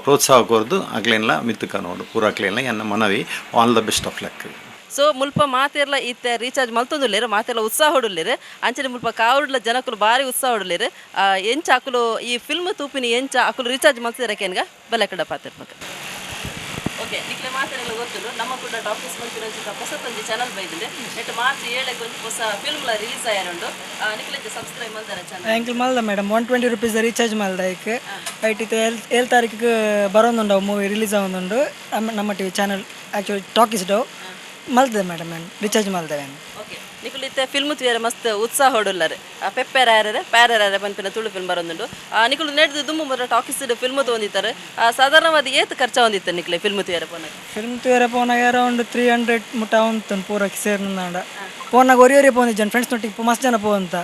ಪ್ರೋತ್ಸಾಹ ಕೊರ್ದು ಅಕ್ಲೇನ್ಲ ಮಿತ್ತು ಕನೋಡು ಪೂರಕ್ಲೇನ್ಲ ಎನ್ನ ಮನವಿ. All the best of luck. So ಮುಲ್ಪ ಮಾತೆರ್ಲ ಇತ್ತೆ ರೀಚಾರ್ಜ್ ಮಲ್ತೊಂದುಲ್ಲೇರು, ಮಾತೆರ್ಲ ಉತ್ಸಾಹ ಹೊಡುಲ್ಲೇರು. ಅಂಚನೆ ಮುಲ್ಪ ಕಾವುಡ್ಲ ಜನಕುಲು ಭಾರಿ ಉತ್ಸಾಹ ಹೊಡುಲ್ಲೇರು. ಎಂಚ ಅಕುಲು ಈ ಫಿಲ್ಮ್ ತೂಪಿನಿ ಎಂಚ ಅಕುಲು ರೀಚಾರ್ಜ್ ಮಲ್ತಿರಕೇನ್ಗ ಬಲೆ ಕಡ ಪಾತಿರ್ಬೇಕು. ಓಕೆ, ನಿಕ್ಲೆ ಮಾತೆರೆಲ್ಲ ಗೊತ್ತುಂಡು ನಮ್ಮ ಕೂಡ ಟಾಕೀಸ್ ಮಂತಿನ ಹೊಸತೊಂಜಿ ಚಾನಲ್ ಬೈದುಂಡು. ನೆಟ್ ಮಾರ್ಚ್ 7ಕ್ಕೆ ಒಂಜಿ ಹೊಸ ಫಿಲ್ಮ್ಲ ರಿಲೀಸ್ ಆಯರುಂಡು. ನಿಕ್ಲೆ ಸಬ್ಸ್ಕ್ರೈಬ್ ಮಲ್ದಾರ ಚಾನಲ್? ಎಂಕ್ಲು ಮಲ್ದ ಮೇಡಮ್, 120 ರುಪೀಸ್ ರೀಚಾರ್ಜ್ ಮಲ್ದ. ಐಕ್ ಐಟ್ ಇತ್ತೆ 7 ತಾರೀಕಿಗೆ ಬರೋದುಂಡು, ಮೂವಿ ರಿಲೀಸ್ ಆವೊಂದುಂಡು. ನಮ್ಮ ಟಿವಿ ಚಾನಲ್ ಆ್ಯಕ್ಚುಲಿ ಟಾಕೀಸ್ ಡವ್ ಮಲ್ತದೆ ಮೇಡಮ್, ನಾನು ರೀಚಾರ್ಜ್ ಮಲ್ದವೆ. ಓಕೆ, ನಿಕುಲು ಇತ್ತೆ ಫಿಲ್ಮ್ ತೂಯರೆ ಮಸ್ತ್ ಉತ್ಸಾಹ ಹೊಡುಲ್ಲರು. ಪೆಪ್ಪೆರಾಯರೆ ಪ್ಯಾರೆರಾಯರೆ ಪನ್ಪಿನ ತುಳು ಫಿಲ್ಮ್ ಬರೋದುಂಡು. ನಿಕುಲು ನೆಡ್ದು ದುಮ್ಮು ಮೊದಲ ಟಾಕೀಸ್ ಫಿಲ್ಮ್ ತಗೊಂಡಿತ್ತಾರೆ. ಸಾಧಾರಣವಾದ ಏತ್ ಖರ್ಚ ಹೊಂದಿತ್ತು ನಿಕ್ಲೆ ಫಿಲ್ಮ್ ತೂಯರೆ ಪೋನಾಗ? ಫಿಲ್ಮ್ ತೂಯರೆ ಪೋನಾಗ ಅರೌಂಡ್ 300 ಮುಟ್ಟ ಉಂಟು ಪೂರಕ್ಕೆ ಸೇರ್ನಂದಾಂಡ. ಪೋನಾಗ ಒರಿ ಒರಿ ಪೋಂದಿ ಜನ ಫ್ರೆಂಡ್ಸ್ ನೊಟ್ಟಿಗೆ ಮಸ್ತ್ ಜನ ಪೋಂತ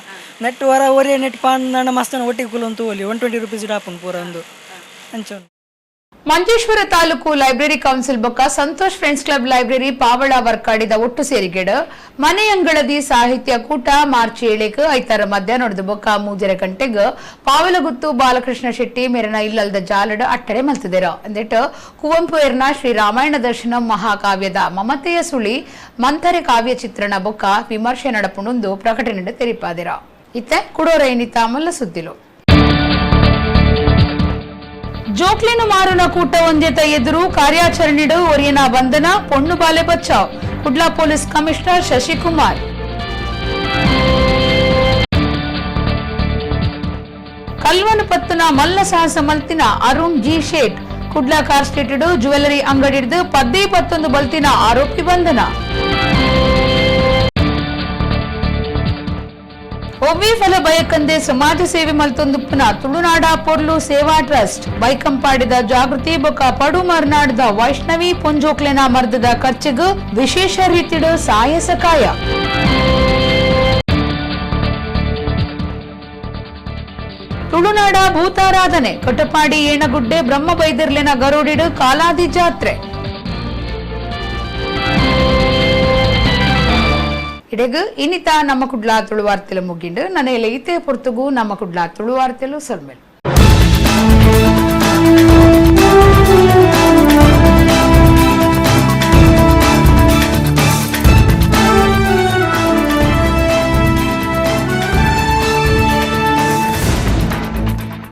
ನೆಟ್ ವರ ಒರಿ ನೆಟ್ ಪಾಂದಾಂಡ ಮಸ್ತ್ ಜನ ಒಟ್ಟಿಗೆ ಕುಲೊಂದು ತೂವೊಲಿ. 120 ರುಪೀಸ್ ಆಪುಂಡು ಪೂರ ಒಂದು ಅಂಚ. ಮಂಜೇಶ್ವರ ತಾಲೂಕು ಲೈಬ್ರರಿ ಕೌನ್ಸಿಲ್ ಬೊಕ್ಕ Santosh friends club library Pavala ವರ್ಕಾಡಿದ ಒಟ್ಟು ಸೇರಿಗೆಡ್ ಮನೆಯಂಗಳದಿ ಸಾಹಿತ್ಯ ಕೂಟ ಮಾರ್ಚ್ 7ಕ್ಕೆ ಐತಾರ ಮಧ್ಯಾಹ್ನದ ಬೊಕ್ಕ 3:30 ಗಂಟೆಗೆ ಪಾವಲಗುತ್ತು ಬಾಲಕೃಷ್ಣ ಶೆಟ್ಟಿ ಮೇರನ ಇಲ್ಲಲ್ದ ಜಾಲಡ್ ಅಟ್ಟರೆ ಮಲ್ತಿದೆರ. ಅಂದಿಟ್ಟು ಕುವೆಂಪು ಎರ್ನ ಶ್ರೀ ರಾಮಾಯಣ ದರ್ಶನ ಮಹಾಕಾವ್ಯದ ಮಮತೆಯ ಸುಳಿ ಮಂಥರೆ ಕಾವ್ಯ ಚಿತ್ರಣ ಬೊಕ್ಕ ವಿಮರ್ಶೆ ನಡಪುಣೊಂದು ಪ್ರಕಟಣೆ ತೆರಿಪಾದಿರ. ಇತ್ತೆ ಕುಡೋರ ಏನಿತ ಮಲ್ಲ ಸುದ್ದಿಲು. ಜೋಕ್ಲಿನ ಮಾರುನ ಕೂಟ ಒಂದೇತ ಎದುರು ಕಾರ್ಯಾಚರಣೆಡು ಒರಿಯನ ಬಂಧನ, ಪೊಣ್ಣು ಬಾಲೆ ಬಚಾವ್. Kudla police commissioner Shashikumar. ಕಲ್ವನು ಪತ್ತುನ ಮಲ್ಲ ಸಾಹಸ ಮಲ್ತಿನ Arun G Shet Kudla car street jewellery ಅಂಗಡಿಡ್ದು 11 ಬಲ್ತಿನ ಆರೋಪಿ ಬಂಧನ. ಒವ್ವೇ ಫಲ ಬಯಕಂದೆ ಸಮಾಜ ಸೇವೆ ಮಲ್ತೊಂದುಪ್ಪುನ ತುಳುನಾಡ ಪೊರ್ಲು ಸೇವಾ ಟ್ರಸ್ಟ್ ಬೈಕಂಪಾಡಿದ ಜಾಗೃತಿ ಬೊಕ ಪಡು ಮರ್ನಾಡದ ವೈಷ್ಣವಿ ಪೊಂಜೋಕ್ಲೆನ ಮರ್ದದ ಖರ್ಚಿಗ್ ವಿಶೇಷ ರೀತಿಡ್ ಸಾಯ ಸಕಾಯ. ತುಳುನಾಡ ಭೂತಾರಾಧನೆ ಕಟಪಾಡಿ ಏಣಗುಡ್ಡೆ ಬ್ರಹ್ಮ ಬೈದರ್ಲೆನ ಗರುಡಿಡು ಕಾಲಾದಿ ಜಾತ್ರೆ. ಇಡೆಗ್ ಇನಿತ ನಮ್ಮ ಕುಡ್ಲಾ ತುಳುವಾರ್ತೆಲು ಮುಗಿಂಡು ನನೆಯಲೆ ಇತೇ ಪೊರ್ತುಗು ನಮ್ಮ ಕುಡ್ಲಾ ತುಳುವಾರ್ತೆಲು ಸೊಲ್ಮೆಲ್.